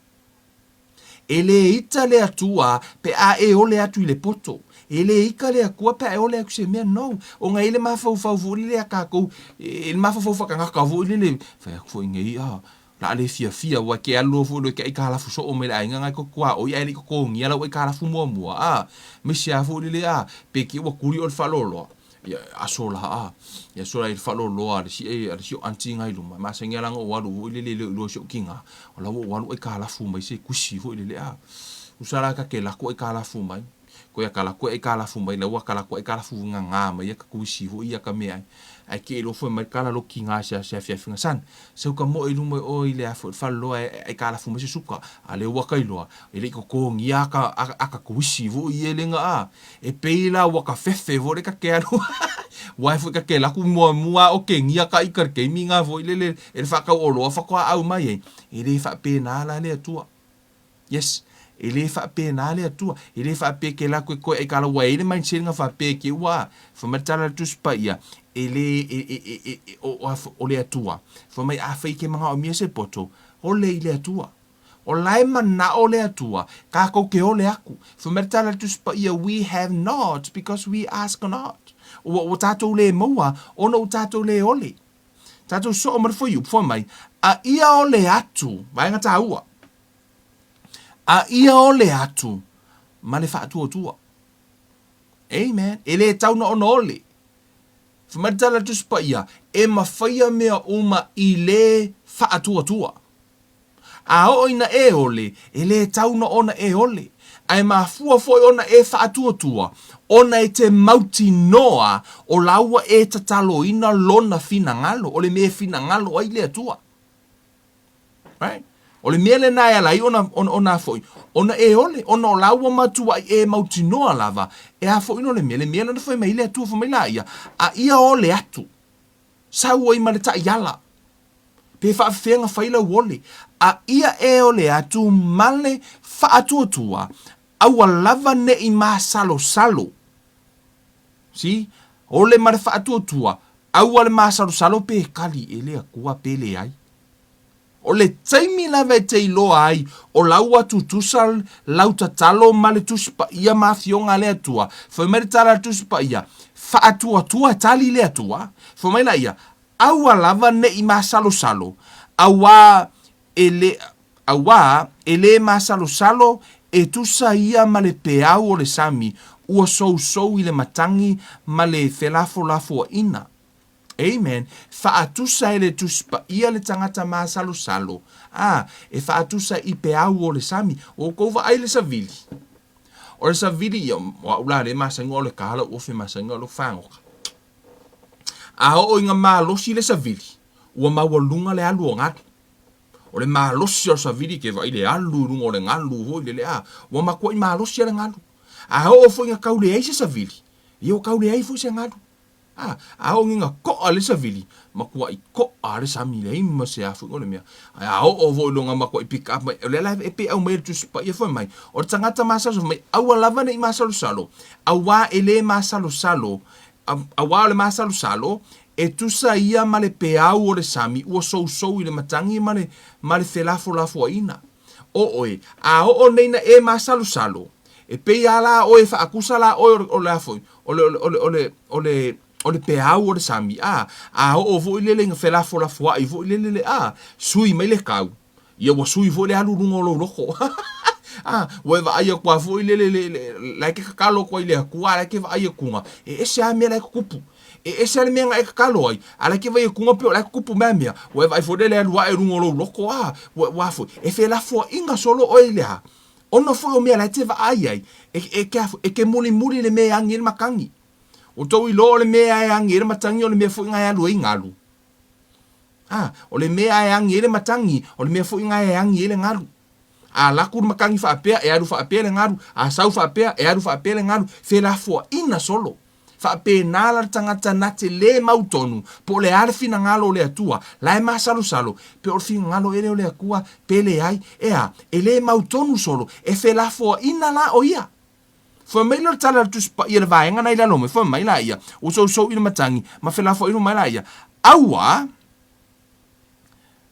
E le ita le Atua pe a e ole atu i le poto. E le ika le Atua pe a e ole atu i se mea, no. Ona e i le mafaufau foi lele a tatou, e le mafaufau faatagata foi lele, fai atu foi nei, ah, La a le fiafia, ua ke alu loa foi loa ke aikalafu soo mai le aiga ngai ko tuaoi ae le i totogia lau aikalafu muamua a aemaise a foi lele a pe ke ua tuli oe le faaloaloa ia aso la a ia aso la i le faaloaloa a le si a le si o aunty ngai luma masani a la na ou alu foi lele le o iloa si ou kina o la ua ou alu aikalafu mai se kusi foi lele a usa la ka ke lako aikalafu mai Koe a kala koe aikalafu mai la ua kala koe aikalafu nganga mai ia ka kuisi foi ia ka meaai. Ae ke iloa foi mai kala lo kinga se se afiafiga san. Seu ka moe i luma i o i le afu fale loa e aikalafu mai se suka. A le ua ka iloa e le i totogia aka aka kuisi foi ia lenga a. E pei la ua ka fefe foi le ka ke alu ua e foi ka ke laku muamua o kengia ka ika le keimi nga foi le le e le whakau oloa whakoa au mai ai. E le whaapena la le Atua. Yes. E le faapena le Atua. E le faapea ke la koe koe ai kala ua e i le mindset nga faapea ke ua fai mai le tala a le Tusi Paia, e le e e e e e o o o le Atua. Fai mai afai ke manaomia se poto, ole i le Atua. O la e manao le Atua, kakou ke ole aku. Fai mai le tala a le Tusi Paia, we have not because we ask not. Ua ua tatou le maua ona ua tatou le ole. Tatou soo ma le fuaiupu, fai mai, a ia ole atu, vaega taua. A ia ole atu ma le faatuatua. Amen. E le tau na ona ole. Fai mai le tala a le Tusi Paia, e mafaia mea uma i le faatuatua. A oo ina e ole, e le tau na ona e ole. Ae mafua foi ona e faatuatua, ona e te mautinoa o la ua e tataloina Lona finagalo, o le mea e finagalo ai le Atua. Right? O le mea lena e ala ai ona, ona, ona foi, ona e ole, ona o la ua matuai e mautinoa lava, e a foi no le mea, le mea lena fai mai le Atua fai mai la ia, a ia ole atu, sau ai ma le taiala, pe faafefea na fai lau ole, a ia e ole atu ma le faatuatua, aua lava ne i masalosalo. See? Ole ma le faatuatua, aua le masalosalo pe kali e le Atua pe leai. O le taimi lava e te iloa ai o la ua tutusa lau tatalo ma le Tusi Paia ma Afioga a le Atua, fai mai le tala a le Tusi Paia, Faatuatua e tali le Atua, fai mai laia, Aua lava ne i masalosalo, auā e le, auā e le masalosalo e tusa ia ma le peau o le sami ua sousou i le matagi ma le felafolafoaiga. Amen. Faatusa e le Tusi Paia le tagata masalosalo, a, e faatusa i peau o le sami. Ua outou vaai i le savili? O le savili ia, o au la lea e masani o le ka lau ofe masani o lou fagota. A oo ina malosi le savili, ua maualuga le alu o galu. O le malosi o le savili ke vaai le alu i luga o le galu foi lele, a, ua matuai malosi lava le galu. A oo foi ina tau leai se savili, ia ua tau leai foi se galu. A, a oo ina koʻa le savili, matuai koʻa le sami leai ma se a foi o le mea. Ae a oo foi loa ina matuai pick up mai, o lea la e pei e aumai e le Tusi Paia fai mai, o le tagata masalosalo fai mai, aua lava ne i masalosalo, auā e le masalosalo, auā o le masalosalo, e tusa ia ma le peau o le sami ua sousou i le matagi ma le, ma le felafolafoaiga. O oe, a oo nei na e masalosalo, e pei lava la oe e faatusa la oe o le a foi, o le, o le, o le, o le, o le peau o le sami, a, a oo foi lele ina felafolafoai foi lele le, a, sui mai le kau, ia ua sui foi le alu i luga o lou loko. A, ua e vaai atu lava foi lele, le, le, la e te tatalo atu ai i le Atua, a la e te vaai atuga, e ese lava mea la e tutupu. E ese lava le mea na e tatalo ai, a la e te vaai atuga pei o la e tutupu mea mea, ua e vaai foi lele e alu ae i luga o lou loko, a, ua, ua foi, e felafoaiga solo oe i le a? Ona foi o mea la e te vaai ai, e, e, ke a foi, e te mulimuli i le mea e agi ai le matagi. Ua tou iloa o le mea e agi ai le matagi o le mea foi na e alu ai galu. A, o le mea e agi ai le matagi, o le mea foi na e agi ai le galu. A alu atu le matagi faapea, e alu faapea le galu, a sau faapea, e alu faapea le galu, felafoaiga solo. Faapena la le tagata na te lē mautonu po o le a le finagalo o le Atua, la e masalosalo, pe o le finagalo ea lea o le Atua, pe leai, ea, e lē mautonu solo, e felafoaiga la o ia. Fai mai lea o le tala a le Tusi Paia le vaega na i lalo mai, fai mai la ia, ua sousou i le matagi, ma felafoaiga mai la ia, Aua,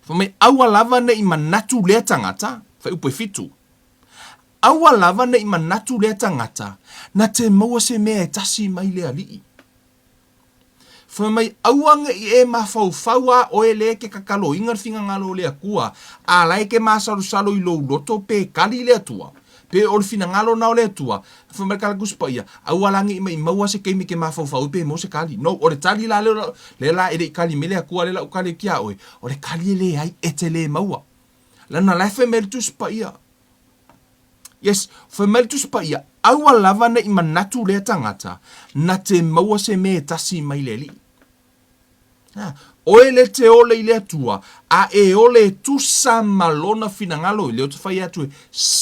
fai mai, aua lava ne i manatu lea tagata, fuaiupu e fitu, Aua lava ne i manatu lea tagata na te maua se mea e tasi mai le Alii. Fai mai, aua ne i e mafaufau a oe le ke kakaloina le finagalo o le Atua, a la e ke masalosalo i lou loto pe kali le Atua, pe o le finagalo na o le Atua. Fai mai le tala Tusi Paia, aua la ne i maimau a se taimi ke mafaufau ai pe maua se kali. No, o le tali la lea, lea la e le i kali mai le Atua lea la u kali atu ia oe, o le kali e leai, e te le maua. Lana la e fai mai le Tusi Paia, Yes, fai mai le Tusi Paia, aua lava ne i manatu lea tagata na te maua se mea e tasi mai le Alii. Ha, oe le te ole i le Atua, a e ole e tusa ma lona finagalo, lea ou te fai atu e,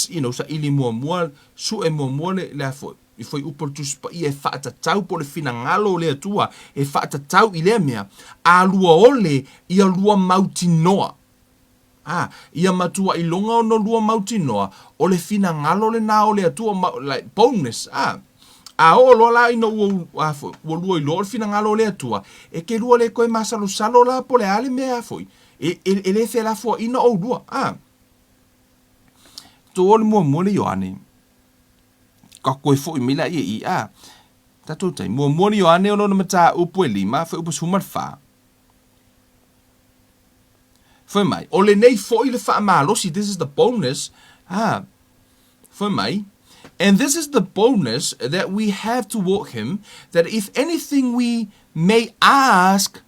you know, saili muamua, sue muamua le, le a foi, i fuaiupu o le Tusi Paia e faatatau po o le finagalo o le Atua e faatatau i lea mea, a lua ole ia lua mautinoa. A, ia matuaʻi loga ona lua mautinoa, o le finagalo lenā o le Atua, ma, like, boldness, a. A oo loa la ina ua, a foi, ua lua iloa o le finagalo o le Atua, e ke lua le toe masalosalo la po o le a le mea a foi, e, e, e le felafoaiina ʻoulua, a. Tou o le muamua le Ioane, ka toe foʻi mai laia i i, a. Tatou taimi, muamua le Ioane o lona mataupu e lima, fuaiupu 14. Fai mai, o lenei foi le faamalosi, this is the bonus, ha. Fai mai, And this is the boldness that we have toward him, that if anything we may ask,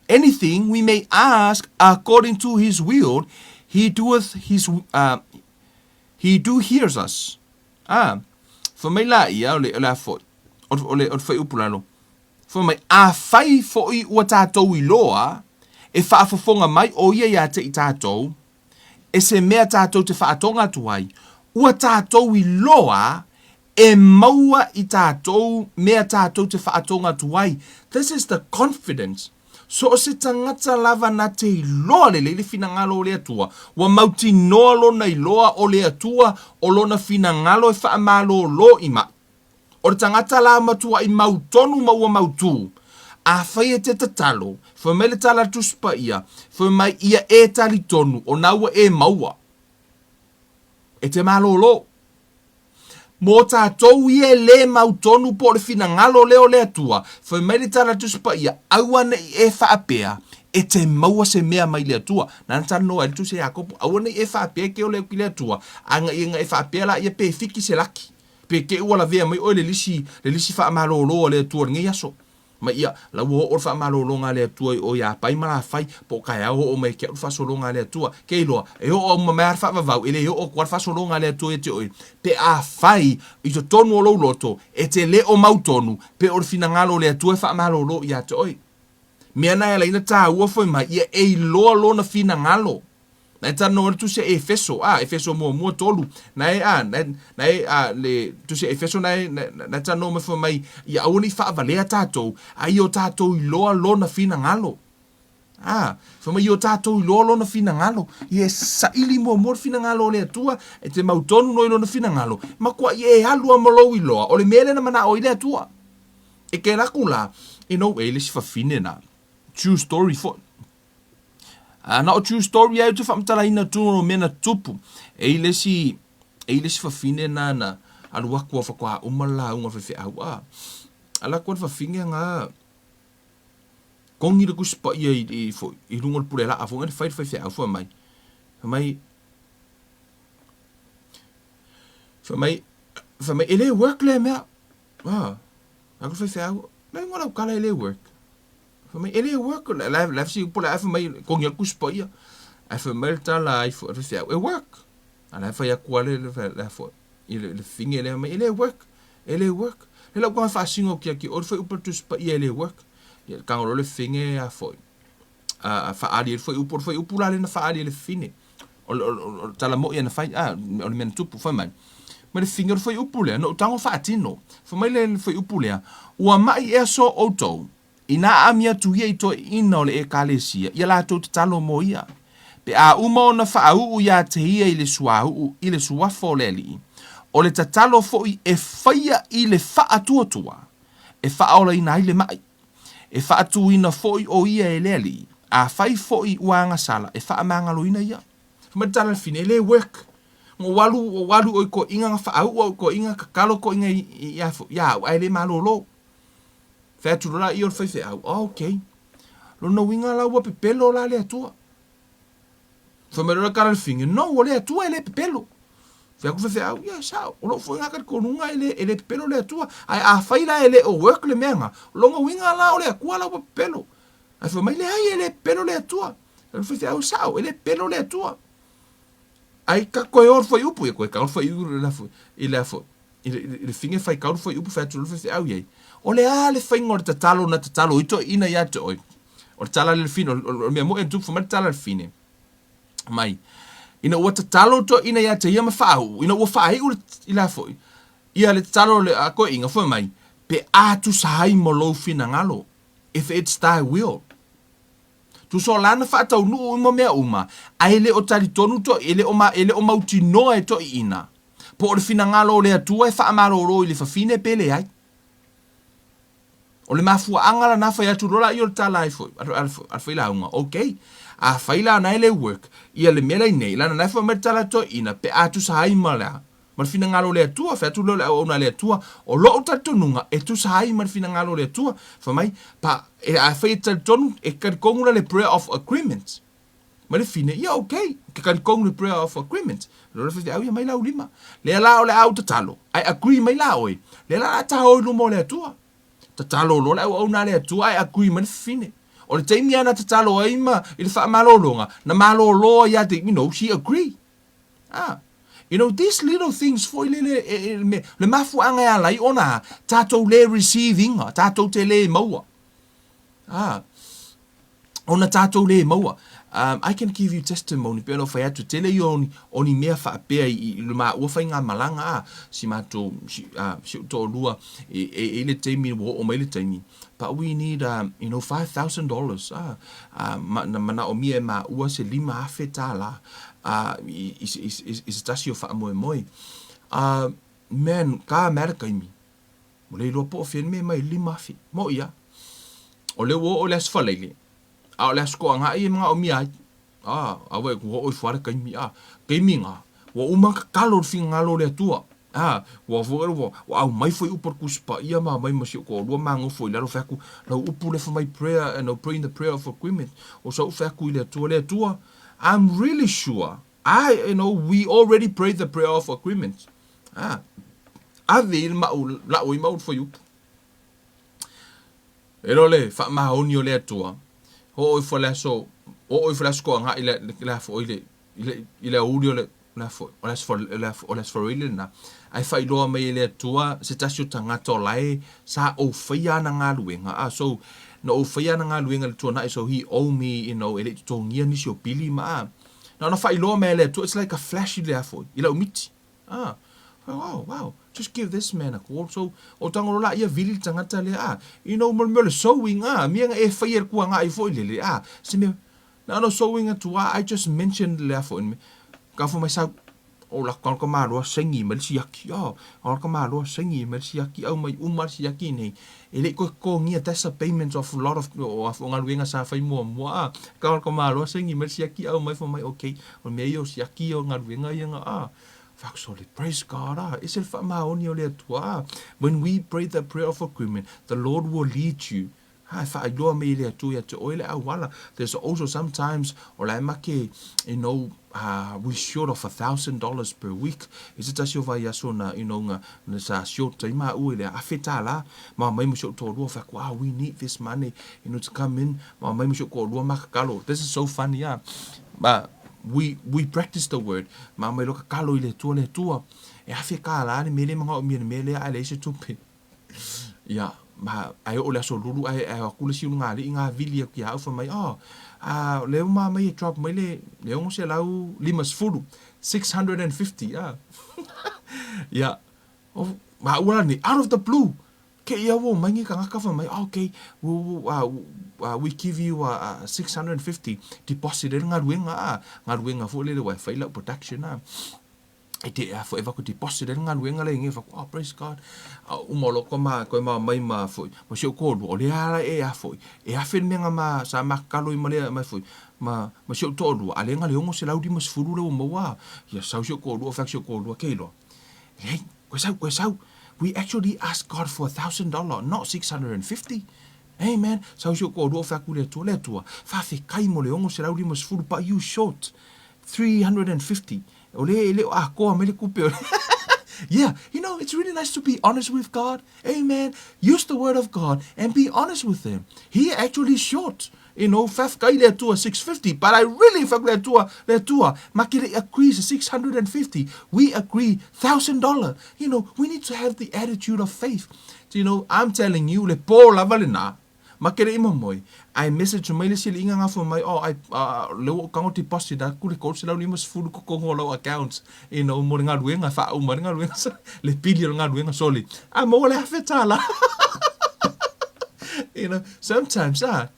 anything we may ask according to his will, he doeth his, uh, he do hears us. Ah, fai mai la ia o le, o le a foi, o, o le, o le fuaiupu lalo. Fai mai, afai foi ua tātou iloa, e faafofoga mai ʻo ia iā te i tātou, e se mea tātou te whaatonga atu ai, ua tātou iloa e maua i tātou mea tātou te whaatonga atu ai. This is the confidence. So o se tagata lava na te iloa lelei le finagalo o le Atua, ua mautinoa lona iloa o le Atua o lona finagalo e faamalōlō i maʻi. O le tagata la matuaʻi mau tonu ma ua mautū. Afai e te tatalo, fai mai le tala Tusi Paia, fai mai ia e talitonu o na ua e maua. E te malōlō. Mō tātou ia e lē mau tonu po o le finagalo lea o le Atua, fai mai le tala Tusi Paia, aua neʻi e faapea, e te maua se mea mai le Atua. Nana talanoa ai le Tusi a Iakopo, aua neʻi e faapea ke ole aku i le Atua, a nga ia nga e faapea la ia pe fiki se laki. Pe te ua lavea mai ʻoe le lisi, le lisi faamalōlō a le Atua i lenei aso. Mai ia, la ua oo le faamalōlōga a le Atua i o iā Pai ma Lafai, po o kaeao oo mai ke aʻu le faasologa a le Atua. Ke iloa, e oo uma mai a le faavavau, e le oo aku a le faasologa a le Atua ia te oe. Pe afai, i totonu o lou loto, e te le o mautonu, pe o le finagalo o le Atua e faamalōlō ia te oe. Mea na e ala ai na tāua foi mai ia e iloa lona finagalo. Na e talanoa le Tusi a Efeso, a, Efeso muamua tolu, na e, a, na e, na e, a, le Tusi a Efeso na e, na, na e talanoa mai fai mai, ia aua ne i faavalea tātou, a ia o tātou iloa lona finagalo. A, fai mai ia o tātou iloa lona finagalo, ia e saili muamua le finagalo o le Atua, e te mau tonu no i lona finagalo, makuaʻi e alu a ma lou iloa, o le mea lea na manaʻo ai le Atua. E ke laku la, you know, e le isi fafine na, true story foi. A na o true story ai ou te faamatalaina atu o mea na tupu. E i le isi, e i le isi fafine na na alu aku a faatoa uma le lauga a le faifeau a. Ala atu a le fafine nga kongi le Tusi Paia i, i, foi, i luga o le pule laa foi nga le fai le faifeau fai mai. Fai mai, fai mai, fai mai, e le work lea mea. Ah, aku le faifeau, le igoa lau kala e le work. Fai mai, e le work, la, la, la si po la fai mai, kongi le Tusi Paia. Ae fai mai le tala ai foi, le faifeau, e work. A la e fai atu a le, le, le, foi, i le, le fafine lea mai, e le work, e le work. Le lau taga faasino atu ia te oe le fuaiupu o le Tusi Paia e le work. Ia, le taga loa le fafine a foi, a, a faaali ai le fuaiupu, o le fuaiupu la lea na faaali e le fafine. O le, o le, o le tala moi na fai, a, o le mea na tupu, fai mai. Ma le fafine o le fuaiupu lea, na ou tago faatino. Fai mai le, le fuaiupu lea, ua maʻi ea so outou, Inā aami atu ia i toeaiina o le Ekalesia, ia latou tatalo mo ia. Pe a uma ona faauu iā te ia i le suauu i le suafa o le Alii, o le tatalo foi e faia i le faatuatua, e faaolaina ai le maʻi. E faatuina foi o ia e le Alii, afai foi ua agasala, e faamagaloina ia. Fai mai le tala a le fine, e le work. Na ou alu, ou alu oi toeaiina na faauu au i toeaiina, tatalo toeaiina i, i, ia au, ae le malolo. Fai atu loa laia o le faifeau, oh, ok. Lona uiga la ua pepelo la le Atua. Fai mai loa le tala a le fine, no, o le Atua e le pepelo. Fai atu le faifeau, ia, sao, o lou foi lena talitonuga e le, e le pepelo le Atua. Ae afai la e le o work le mea lena, o lona uiga la o le Atua la ua pepelo. Ae fai mai, leai, e le pepelo le Atua. Fai atu le faifeau, sao, e le pepelo le Atua. Ai ka koe o le fuaiupu, ia koe kau le fuaiupu i le, i le, i le fine fai kau le fuaiupu fai atu le faifeau i ai. O le a le faiga o le tatalo na tatalo i toeaiina ia te oe? O le tala a le fine, o le mea moi e tupu fai mai le tala a le fine mai. Ina ua tatalo toeaiina ia te ia ma faauu, ina ua faaiu i la foi, ia le tatalo a toeaiina fai mai, pe a tusa ai ma lou finagalo, if it's thy will. Tusa o lana faataunuu uma mea uma, ae e le o talitonu toi, e le o ma, e le o mautinoa e toeaiina, po o le finagalo o le Atua e faamalolo i le fafine pe leai. O le mafuaaga lana fai atu loa laia o le tala ai foi, a le failauga, ok, afai la na e le work, ia le mea la i nei, lana na e fai mai le tala a toeaiina, pe a tusa ai ma le a? Ma le finagalo o le Atua, fai atu lea o le auauna a le Atua, o lo'u talitonuga e tusa ai ma le finagalo o le Atua, fai mai, pa, e, afai e talitonu, e talitonu la le prayer of agreement. Ma le fine, ia okay, ke talitonu le prayer of agreement. Lea le faifeau ia mai lau lima. Lea la o le a ou tatalo, ae agree mai la oe. Lea la a ta o i luma o le Atua. Tatalo loa le auauna a le Atua ae agree mai le fafine. O le taimi lava na tatalo ai ma i le faamalologa, na malolo ai lava you know, she agree. Ah. You know, these little things foi lele, e, e, me, le mafuaaga e ala ai ona tatou le receive iga, tatou te le maua. Ah. Ona tatou le maua. Um, I can give you testimony, pei ona ou fai atu, tele ia o ni, o ni mea faapea i, i le maua faigamalaga, a, si matou, si, uh, si ou toalua, e, e, e i le taimi, ua oo mai le taimi, but we need, um, you know, $5,000, ah, uh, ma, na manaomia e maua se $5,000, uh, i, i, i, i, i se tasi o faamoemoe. Uh, man, ka mea le taimi, Ua le iloa po o fea le mea e mai 5,000. Moʻi a. O lea ua oo i le Aso Faraile, a o le Aso Toagaʻi e manaomia ai. A, aua e ua oo ifo lava le taimi, a. Taimi na, ua uma ona tatalo le finagalo o le Atua. A, ua foi ua, ua aumai foi upu a le Tusi Paia ma aumai ma si ou toalua ma nofo i lalo fai atu, lau upu lea fai mai prayer, you know, praying the prayer of agreement. O sau fai atu i le Atua, le Atua, I'm really sure I, you know, we already prayed the prayer of agreement. Ah, ave i le mau, la'u ai mau le fuaiupu. E loa le faamaoni o le Atua, oo ifo le aso, oo ifo le aso toagaʻi le, le, le a foi le, i le, i le aoauli o le, le a foi, o le aso, le a, o le aso Faraile lena, ae faailoa mai e le Atua se tasi o tagata o lae sa ou faia ana galuega. Ah, so, na ou faia ana galuega i le tuanai, so he owe me, you know, e le i totogia nisi o pili ma, ah, Na ona faailoa mai e le Atua, it's like a flash i le a foi, i lau miti. Ah, oh, wow, just give this man a call. So, o tago loa laia vili le tagata lea, ah, you know, mo le mea o le sewing, ah, mea na e faia i le kuagai foi lele, ah, se mea, na ona sewing atu, ah, I just mentioned le a foi, ka fai mai sau, o la ka maloa saini mai le siaki, oh, o ka maloa saini mai le siaki, au mai uma le siaki nei, E le i koe totogia that's a payment of lot of o a galuega sa fai muamua a ka ka malo saini mai le siaki au mai fai mai okay o le mea ia o siaki ia o galuega ia nga a fuck sole praise God a ese le faamaoni o le Atua a when we pray the prayer of agreement the Lord will lead you ha e faailoa mai e le Atua ia te oe le auala there's also sometimes o la e make you know we short of $1,000 per week i se tasi o vaiaso na you know na na sa short ai maua i le $1,000 ma mai ma si ou toalua fai atu ah we need this money you know to come in ma mai ma si ou toalua ma tatalo this is so funny ah ma we we practice the word ma mai loa tatalo i le Atua le Atua e $1,000 le mea lea e manaomia i le mea lea ae leai se tupe Ia, ma, ae oo le aso lulu ae, ae o atu le isi ulugalii na vili atu ia au fai mai, oh, a, lea ua mamai e drop mai le, le 650, 650, a. Ia, o, maua la nei, out of the blue, kei ia ua omai nei tagata fai mai, oh, okay, we, we, uh, we give you uh, 650 deposit e le galuega, a, galuega foi lele ua e fai lau production, a. E te a foi vaku deposit ai le galuega lea i vaku oh praise God a uma loa ko ma koe ma mai ma foi ma si ou toalua o lea ala e a foi e afe le mea nga ma sa ma tatalo ai ma lea mai foi ma ma si ou toalua a lea na le 650 lea ua maua ia sau si ou toalua fai atu si ou toalua ke iloa leai koe sau koe sau we actually ask God for $1,000 not 650 Amen sau si ou toalua fai atu i le Atua le Atua faafetai mo le 650 but you short 350 O lea e le o atoa mai le tupe o Yeah, you know, it's really nice to be honest with God. Amen. Use the word of God and be honest with him. He actually short. You know, faafetai le Atua 650, but I really fai atu le Atua, le Atua, ma ke le agree se 650. We agree $1,000. You know, we need to have the attitude of faith. You know, I'm telling you, le po lava lena, Ma ke leʻi momoe, ae message mai le isi aliʻi gagafo mai, oh, I, uh, lea ua ou tago deposit atu le 350 totonu o lau account, you know, mo le galuega, e faauma ai le galuega, le pili o le galuega, sole, a maua le $1,000. You know, sometimes, ah,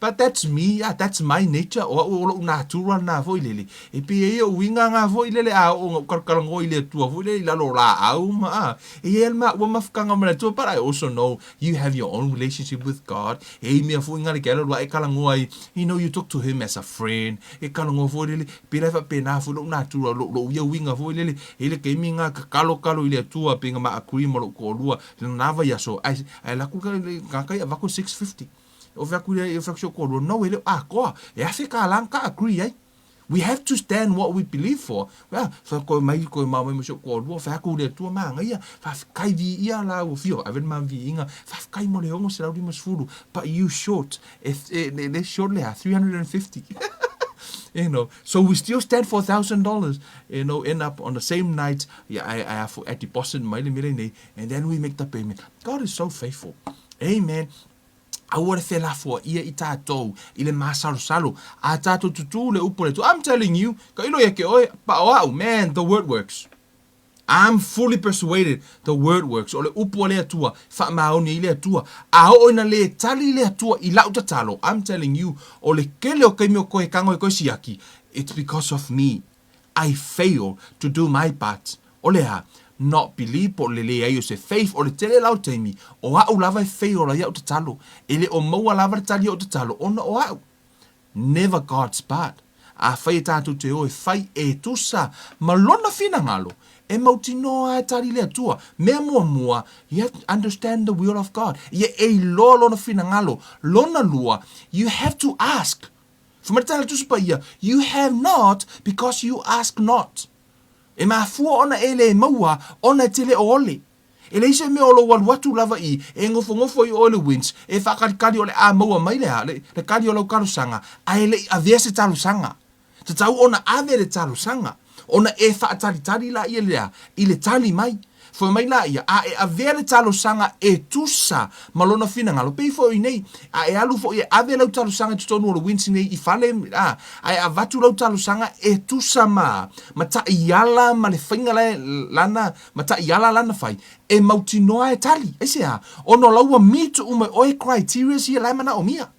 but that's me, ah, that's my nature, o au o loʻu natura lena foi lele, e pei e i ai ou uiga na foi lele, a oo ina ou kalakalanoa i le Atua foi lele i lalo o laau ma, ah, e i ai lava le maua mafutaga ma le Atua, but I also know You have your own relationship with God. E i mea foi ngale ke alu e kalanoa ai. You know, you talk to him as a friend. E kalanoa foi lele. Pela e faapena foi lou natura, lou, lou ia uiga foi lele. E le taimi nga ka kalo kalo i le Atua pe nga ma agree ma lou toalua. Lena vaiaso, ae, ae alu atu le tagata ia avatu 650. O fai atu ia, o fai atu si ou toalua, no e le o atoa. E $1,000 na ta agree ai. We have to stand what we believe for. Well, fa koe mai koe mao mai ma si ou toalua, fai atu le Atua manaia, faafetai viia lau afioga, ave le ma viiga, faafetai mo le 650, but you short, e, e, le, le short le a, 350. You know, so we still stand for $1,000, you know, end up on the same night, yeah, I, I, I deposit mai le mea lenei, and then we make the payment. God is so faithful. Amen. Aua le felafoaia i tatou i le masalosalo a tatou tutū le upu a le Atua. I'm telling you, ka ilo ia ke oe, pa o a'u, man, the word works. I'm fully persuaded the word works. O le upu a le Atua, faamaoni ai le Atua. A oo ina le tali le Atua i la'u tatalo, I'm telling you, o le kele o kaimi o koe kago e koe siaki, it's because of me. I fail to do my part. O le a? Not believe po o le leai o se faith o le tele la o taimi, o a'u lava e fail ai a'u tatalo. E le o maua lava le tali o a'u tatalo ona o a'u. Never God's part. Afai e tatou te o e fai e tusa ma Lona finagalo, e mautinoa a e tali le Atua. Mea muamua, you have to understand the will of God. Ia e iloa Lona finagalo. Lona lua, you have to ask. Fai mai le tala Tusi Paia, You have not because you ask not. E mafua ona e le maua ona e te le o ole. E leai se mea o lou alu atu lava i e nofonofo i oe le winch e faakalikali o le a maua mai le a, le, le kali o lau talosaga, a e le i avea se talosaga. Tatau ona ave le talosaga, ona e faatalitali laia le a, i le tali mai. Fai mai laia, a e avea le talosaga e tusa ma lona finagalo, pei foi o inei, a e alu foi e ave lau talosaga i totonu o le winch nei i fale, a, a e avatu lau talosaga e tusa ma, ma taiala ma le faiga la, lana, ma taiala lana fai, e mautinoa e tali. Aisea? Ona o la ua meet uma e oe criterias ia la e manaomia.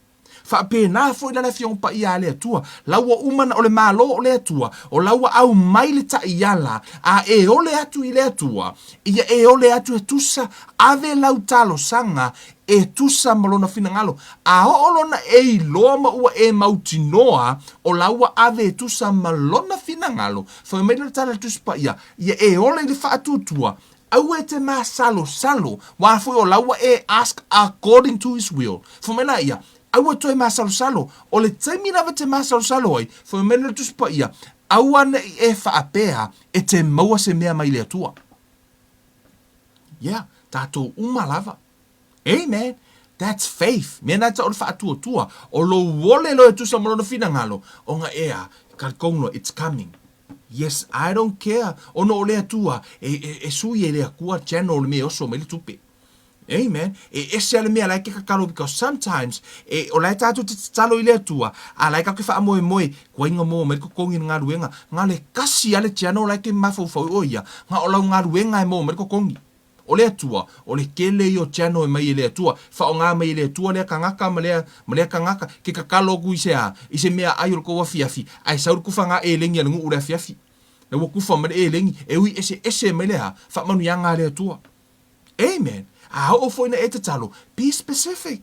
Faapena foi la le Afioga Paia a le Atua, la ua uma na o le Malo o le Atua, o la ua aumai le taiala, a e ole atu i le Atua, ia e ole atu e tusa, ave lau talosaga e tusa ma Lona finagalo, a oo lona e iloa ma ua e mautinoa, o la ua ave e tusa ma Lona finagalo. Fai mai le tala a le Tusi Paia, ia e ole i le faatuatua, Aua e te masalosalo, wā foi o la ua e ask according to his will. Fai mai la ia, aua e toe masalosalo, o le taimi lava e te masalosalo ai, fai mai le Tusi Paia, aua ne i e faapea e te maua se mea mai le Atua. Yeah, tatou uma lava. Amen. That's faith. Mea na tau o le faatuatua. O lou ole loa e tusa ma lona finagalo, ona ea, kalikong loa, it's coming. Yes, I don't care. Ona o le Atua, e, e, e sui e le Atua channel le mea e oso mai le tupe. Amen. E ese a le mea la e ke kakalo because sometimes e, o la e tātou te tatalo i le Atua, a la e kake whaamoemoe, kua inga mō mai le kokongi le ngaluenga, nga le kasi a le channel la e ke mafaufau o ia, nga o lau ngaluenga e mō mai le kokongi. O le Atua, o le kele ia o channel e mai e le Atua, whaonga mai e le Atua lea kangaka ma lea, ma lea kangaka, ke kakalo aku i se a, i se mea ai o le kou afiafi, ae sau le kufa nga elengi a le nuu le afiafi. Le ua kufa mai le elengi, e ui ese ese mai le a, faamanuiaga a le Atua. Amen. A oo foi na e tatalo, be specific.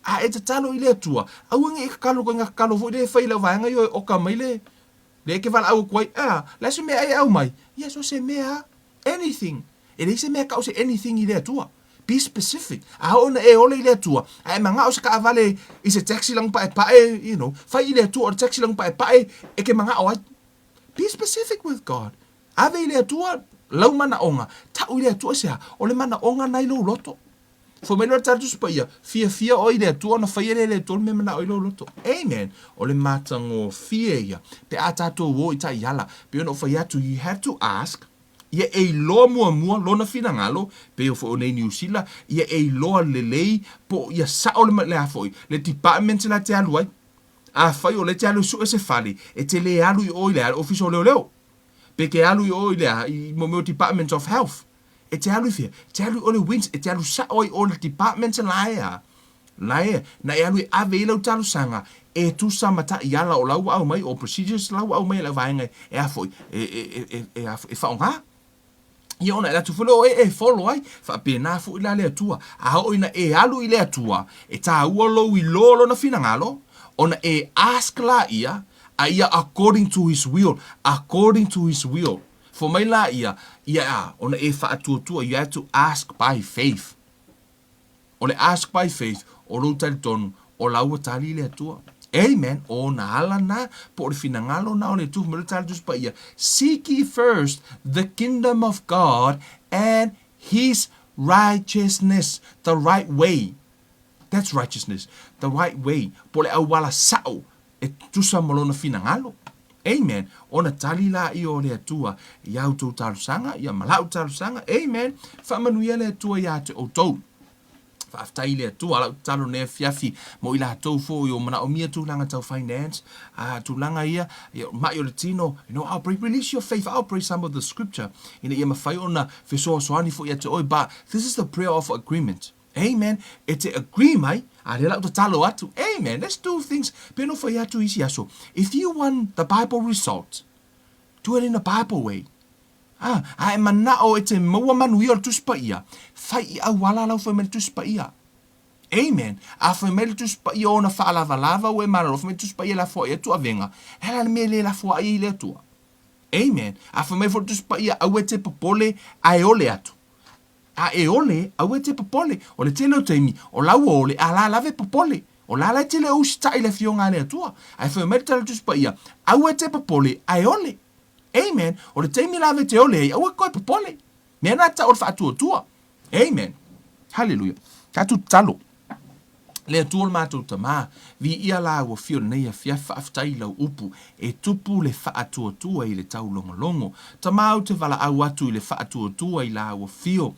A e tatalo i le Atua, aua nge e kakalo koe nga kakalo foi le e fai i lau vaega i o e oka mai le, le e ke valaau aku ai, a, le a se mea ai e aumai? Ia so se mea a. Anything. E leai se mea e kau se anything i le Atua. Be specific. A oo ina e ole i le Atua, a e magao se kaawale i se taxi lagupaepae, you know, fai i le Atua o le taxi lagupaepae e ke magao ai. Be specific with God. Ave i le Atua lau manaoga, tau i le Atua se a? O le manaoga na i lou loto. Fai mai loa le Tala Tusi Paia, Fiafia oe i le Atua ona faia lea e le Atua le mea manao i lou loto. Amen. O le matagofie ia. Pe a tatou o i taiala, pei ona ou fai atu, you have to ask, ia e iloa muamua lona finagalo, pei o foi o nei Niu Sila, ia e iloa lelei po o ia sao le, le a foi, le department la te alu ai. Afai o lea e te alu e sue se fale, e te le alu i o i le a, le ofisa o leoleo. Pe ke alu i o i le a, i mo mea o Department of Health. E te alu i fea? E te alu i o le Wins, e te alu sao ai o le department la e a, la e, na e alu e ave i lau talosaga, e tusa ma taiala o la ua aumai, o procedures la ua aumai e lau vaega e a foi, e, e, e, e, e a foi, e faaaoga. Ia ona e alu atu foi lea o e e follow ai, faapena foi la le Atua. A oo ina e alu i le Atua, e taua lou iloa lona finagalo, ona e ask laia, a ia according to his will, according to his will. Fua mai la ia, ia a, ona e faatuatua, you have to ask by faith. O le ask by faith, o lou talitonu, o la ua tali le Atua. Amen. O ona ala na, po o le finagalo na o le Atua, fai mai le Tala Tusi Paia, Seek ye first the kingdom of God and His righteousness, the right way. That's righteousness. The right way. Po o le auala sa'o e tusa ma lona finagalo. Amen. Ona tali laia o le Atua i a outou talosaga, ia ma la'u talosaga. Amen. Faamanuia le Atua iā te outou. Faafetai i le Atua, lau tatalo nei afiafi mo i latou foi o manaomia tulaga tau finance, a tulaga ia, ia ma'i o le tino, you know, I'll pray, release your faith, I'll pray some of the scripture, ina ia mafai ona fesoasoani foi ia te oe, but this is the prayer of agreement. Amen. E te agree mai, a lea lau tatalo atu. Amen. Let's do things. Pe no fai atu isi aso. If you want the Bible result, do it in a Bible way. A, a e manao e te maua manuia o le Tusi Paia, fai i auala lau fai mai le Tusi Paia. Amen. A fai mai le Tusi Paia ona faalavalava ua e malolo, fai mai le Tusi Paia e lafoai atu avega, e ala le mea e le lafoai ai le Atua. Amen. A fai mai foi le Tusi Paia, aua e te popole a e ole atu. A e ole, aua e te popole. O le tele o taimi, o la ua ole, a la lava e popole. O la la e tele o usitai i le Afioga a le Atua. Ae fai mai le Tala Tusi Paia, aua e te popole, a e ole. Amen. O le taimi lava e te ole ai, aua e koe popole. Mea na tau o le faatuatua. Amen. Hallelujah. Tatou tatalo. Le Atua o le matou Tama, viia la ua fio lenei afiafi faafetai i lau upu, e tupu le faatuatua i le taulogologo. Tama ou te valaau atu i le faatuatua i la ua fio,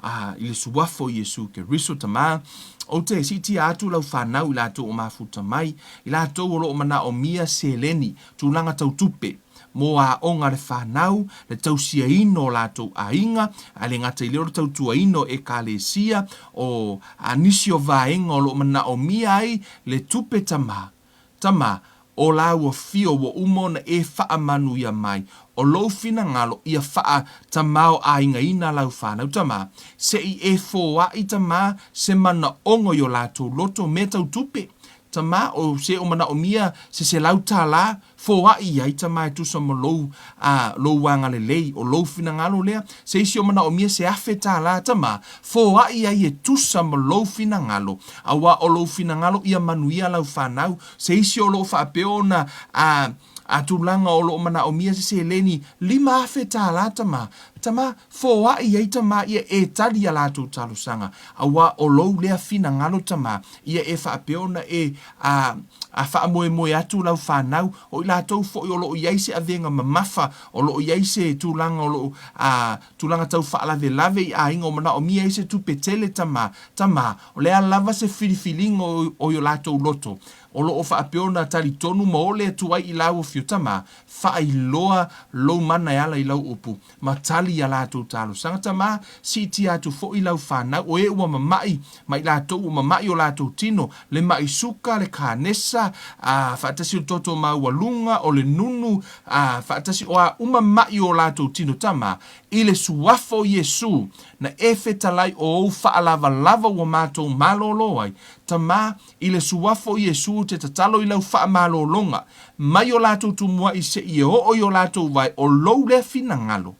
a, i le Suafa o Iesu Keriso, Tama, ou te siitia atu lau fanau i latou o mafuta mai, i latou o lo o manaomia seleni, tulaga tau tupe, mō aoga a le whānau, le tausiaina o latou aiga, a le gata i lea o le tautuaina o ekalesia, o a nisi o vaega o lo o manaomia ai le tupe tama, tama, o lāua fio ua uma ona e faamanuia mai, o lou finagalo ia whaa tamaoaigaina lau whānau tama, se i e foai tama se manaoga i o latou loto mea tau tupe, tama, o se o manaomia se $100, Foai i ai tama e tusa ma lou, a, lou agalelei, o lou finagalo lea, se isi o manaomia se $1,000, tama, foai ai e tusa ma lou finagalo, auā o lou finagalo ia manuia lau fanau, se isi o lo o faapea ona, a, a tulaga o lo o manaomia se seleni $5,000, tama, tama, foai ai tama ia e tali ia latou talosaga, auā o lou lea finagalo, tama, ia e faapea ona e, a, a faamoemoe atu lau fanau, o i latou foi o lo o i ai se avega mamafa, o lo o i ai se tulaga o lo o, a, tulaga tau faalavelave i aiga o manaomia ai se tupe tele tama, tama, o le a lava se filifiliga o, o i o latou loto, o lo o faapea ona talitonu ma ole atu ai i lau afio, tama, faailoa lou mana e ala i lau upu, ma tali i a latou talosaga. Tama, siitia atu foi lau fanau, o e ua mama'i ma i latou ua mama'i o latou tino, le ma'i suka, le kanesa, a, faatasi o le toto maualuga, o le nunu, a, faatasi o a uma ma'i o latou tino. Tama, i le Suafa o Iesu, na e fetalai o ou faalavalava ua matou malōlō ai. Tama, i le Suafa o Iesu te tatalo i lau faamalōlōga, mai o latou tumuaʻi seʻi e oo i o latou vae, o lou lea finagalo,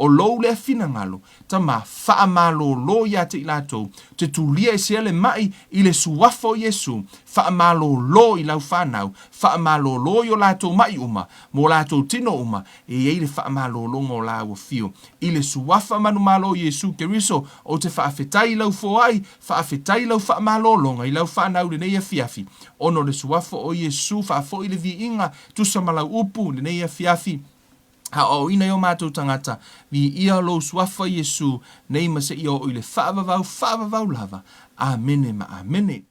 o lou lea finagalo, tama, faamalōlō iā te i latou, te tulia esea le maʻi i le Suafa o Iesu, faamalōlō i lau fanau, faamalōlō i o latou maʻi uma, ma o latou tino uma, e i ai le faamalōlōga o lāua fio. I le Suafa manumalo o Iesu Keriso, ou te faafetai i lau foai, faafetai i lau faamalōlōga, i lau fanau i lenei afiafi. Ona o le Suafa o Iesu, faafoi le viiga, tusa ma lau upu, i lenei afiafi, aoaoina i o matou tagata, viia lou Suafa Iesu, nei ma seia oo i le faavavau, faavavau lava. Amene ma amene.